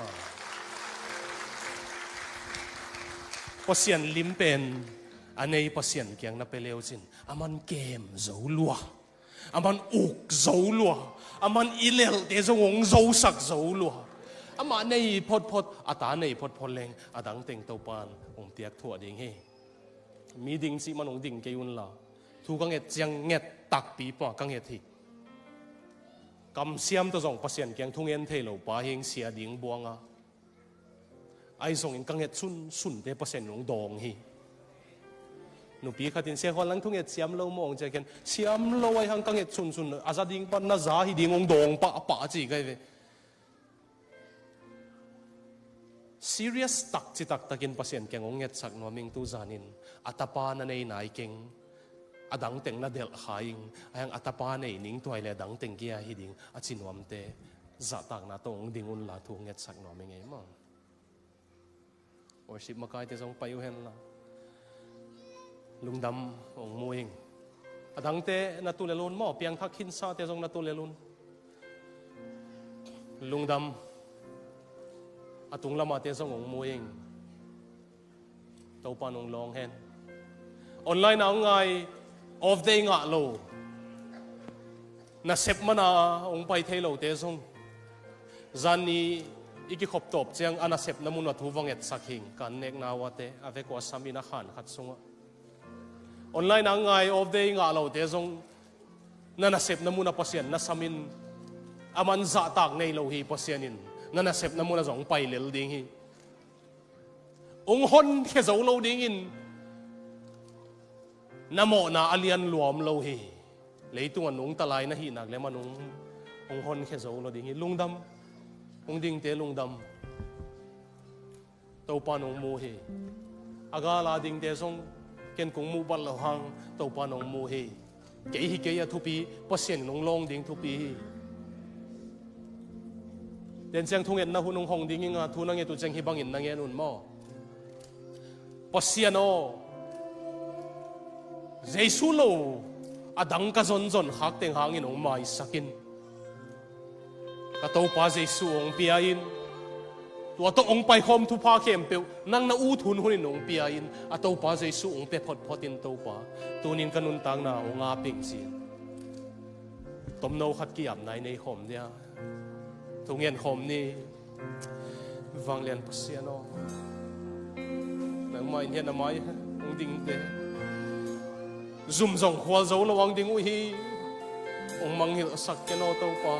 Pasian lim pen a nei Pasian kiang na pia le uh cin. A man kem zo lua. A man uk zo lua. A man i lelhte zong hong zosak zo lua. Amah nei photphot, a ta nei photphot leng, a dang teng Topa in hong piak thuah ding hi. Mi ding cih man hong ding kei un la, thu ka nget ciang nget takpi pah ka nget hi. Kamsiam tawh zong Pasian kiang thungen thei lo pa hi ing, sia ding buang a. Ahi zongin ka nget sunsunte Pasian in hong dawng hi. Nupi khat in, "Sia Khual, nang thunget siam lo maw?" hong ci a, ken, "Siam lo ahi hang, ka nget sunsun, a za ding pan na za hi ding hong dawng pahpah," a ci ka hi ve. Serious tak citak takin Pasian kiang hong ngetsak nuam ing. Tu zanin a tapa na nei nai keng, a dang teng na delh kha ing. Ahi hang a tapa nei ning, tua hi leh a dang teng kia hi ding, a ci nuamte zahtakna tawh hong ding un la, thu hong ngetsak nuam ing ei maw? Worship makaite zong pai uh hen la, lungdam hong mu ing. A dangte na tu lel un maw, piangthak khinsate zong na tu lel un. Lungdam. A tung lamate zong hong mu ing. Topa in hong lawng hen. Online a hong ngai, off day ngah lo, nasep mana hong pai thei lote zong, zan ni i kikhop tawp ciang a nasepna mun ah thu va ngetsak hi ing. Kan nekna uate a vek uh a sam in a khan khat sungah, online a hong ngai, off day ngah lote zong, Na nasepna munah Pasian na samin, a man zahtak nei lo hi. Pasian in na nasepna munah zong pai lel ding hi. Hong honkhia zo lo dingin na mawhna a lian luam lo hi. Leitungah nungta lai na hih nak leh man hong, hong honkhia zo lo ding hi. Lungdam. Hong dingte lungdam. Topa nong mu hi. A gala dingte zong ken kong muh bat lo hang Topa nong mu hi. Kei hi kei a thupi, Pasian in hong lawng ding thupi hi. Denciang thungetna hun hong hong ding hi nga, thu na nget uh ciang hih bangin na ngen un maw? Pasian aw, Jesu lo a dang ka zonzon khak teng hangin hong maisak in. Ka Topa Jesu hong pia in. Tua tawh hong paikhawm thupha khempeuh nang na ut hunhun in hong pia in. A Topa Jesu hong pia photphot in Topa. Tunin ka nuntakna hong a pengcin. Tomno khat ki-apna i nei khawm dia. Thungen khawm ni. Vanglian Pasian aw, nangmah in hian a mai hong dingte zum zong khual zo lo hong ding uh hi. Hong mangngilhsak ken aw Topa.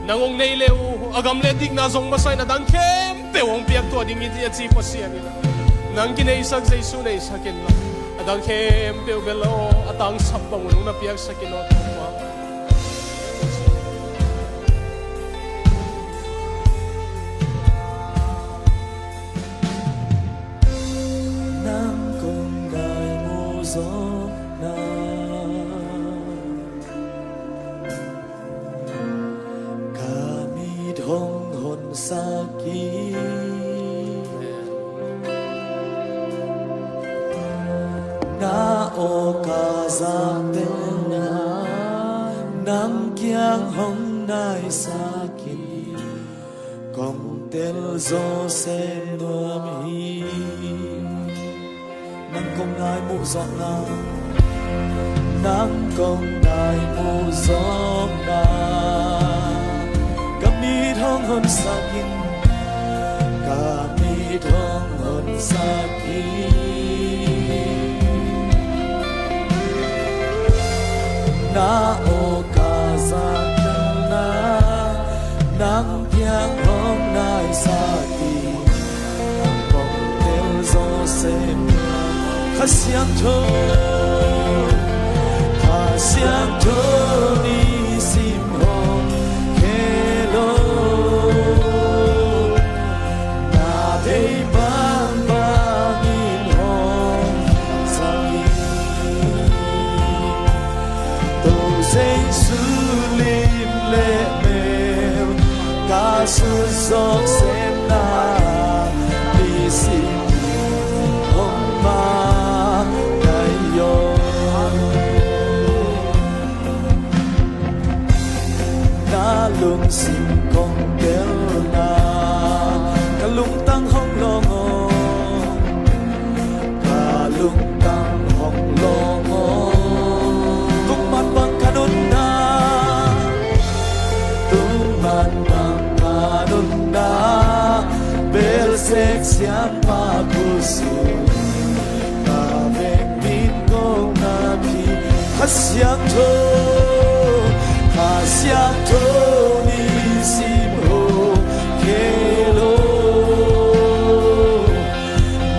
Nang hong nei le uh a gam le dikna zong masa in a dang khempeuh hong piak tuah ding hi a ci Pasian in. Nang kineisak Jesu neisak in la. A dang khempeuh bel aw, a tangsap bang un hong na piaksak in aw Topa. Nang kong dai mu zawkna, ka mit hong honsak hi. Na aw ka zaktelna, nang kiang hong naisak hi. Kong tel zaw sem nuam hi. Nang kong nai muh zawkna, nang kong nai muh zawkna, ka mit hong honsak in, ka mit hong honsak hi. Na aw ka zaktelna, nang kiang hong naisak hi. Kong tel zaw sem nuam hi. Kha Siangtho, Kha Siangtho nisim hong khe lo. Na deih bangbangin hong zang in. Topa Jesu lim le mel ka sut zawk semna, nisim hong makaih aw. Na lungsim kong telna, ka lungtang hong lawng aw. Ka lungtang hong lawng aw. Tung man bang ka nunna, tung man bang ka nunna, bel sek siampa khutsung, ka veng min kong na phi. Kha Siangtho, Kha Siangtho nisim hong khe lo.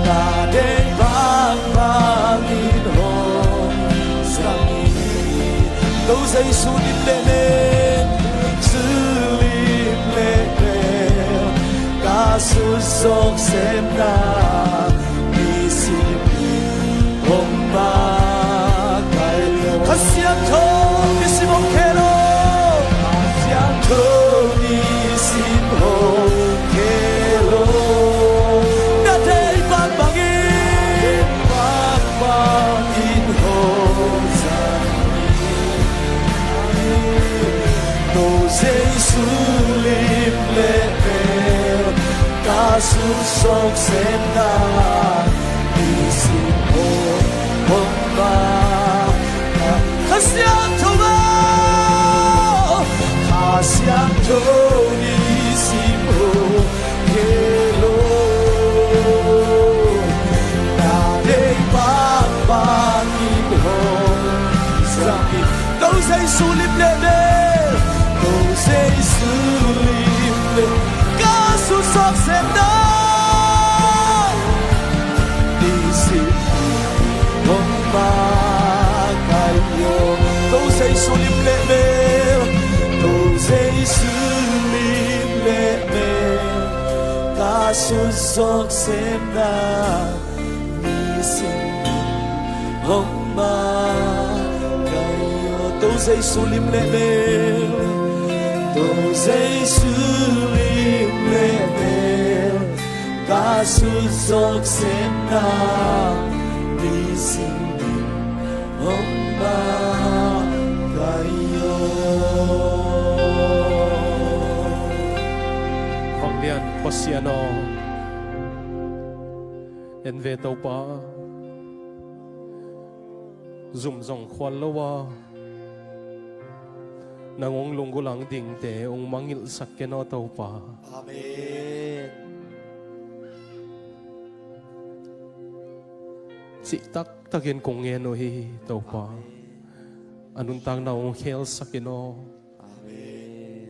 Na deih bangbangin hong zang in. Topa Jesu lim le mel, Jesu lim le mel ka sut zawk semna, nisim hong makaih aw. Kha Siangtho nisim hong khe lo. Kha Siangtho nisim hong khe lo. Na deih bangbangin, bangbangin hong zang in. Topa Jesu lim le mel ka sut zawk semna, nisim hong makaih. Kha Siangtho aw, Kha Siangtho nisim hong khe lo. Na deih Tua Jesu lim leh mel, tua Jesu lim leh mel, ka sut zawk semna nisim hong makaih aw. Tua Jesu lim leh mel, tua Jesu lim leh mel, ka sut zawk semna nisim hong makaih aw. Tua Jesu lim leh mel, tua Jesu lim leh mel, ka sut zawk semna nisim hong makaih aw. Vanglian Pasian aw, en ve Topa. Zum zong khual lo a, nang hong lunggulh ang dingte hong mangngilhsak ken aw Topa. Amen. Cih taktakin kong ngen uh hi Topa. Amen. A nuntakna hong khelsak in aw. Amen.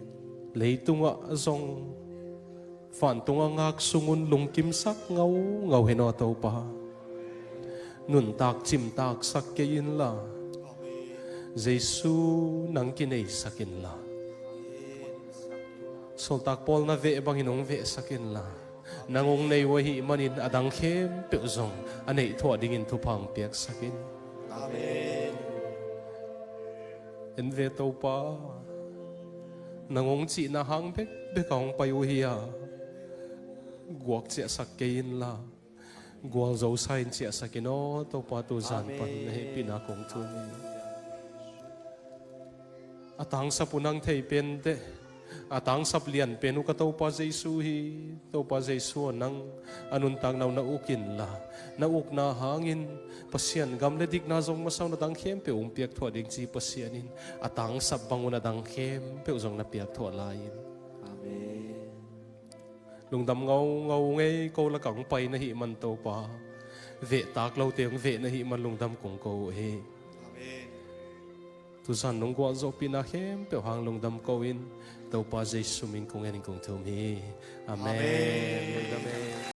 Leitungah zong vantung a ngak sungun lungkimsak ngaungau hen aw Topa. Nuntak cimtaksak kei inla, Jesu nang kineisak inla, sawltak Paul na veh bangin hong vehsak inla, nang hong nei uh ahih manin a dang khempeuh zong a neih thuah dingin thupha hong piaksak in. Amen. En ve Topa, nang hong cihna hang bekbek a hong pai uh hi a, guak ciahsak kei inla, gualzosa in ciahsak in aw Topa, tuzan pan na hehpihna kong thum hi. A tangsap uh nang thei pen teh, a tangsap lian pen uh ka Topa Jesu hi. Topa Jesu aw, nang a nuntakna uh na uk inla, na ukna hangin Pasian gam le dikna zong masa un a dang khempeuh hong piakthuah ding ci Pasian in a tangsap bang un a dang khempeuh zong na piakthuah lai in. Amen. Lungdam ngaungau ngei ko, lakah hong pai na hih man Topa, vehtak lote hong veh na hih man lungdam kong ko uh hi. Amen. Tuzan nong gualzawhpihna khempeuh hang lungdam ko in, Topa Jesu min kong en in kong thum hi. Amen. Amen. Lungdam e.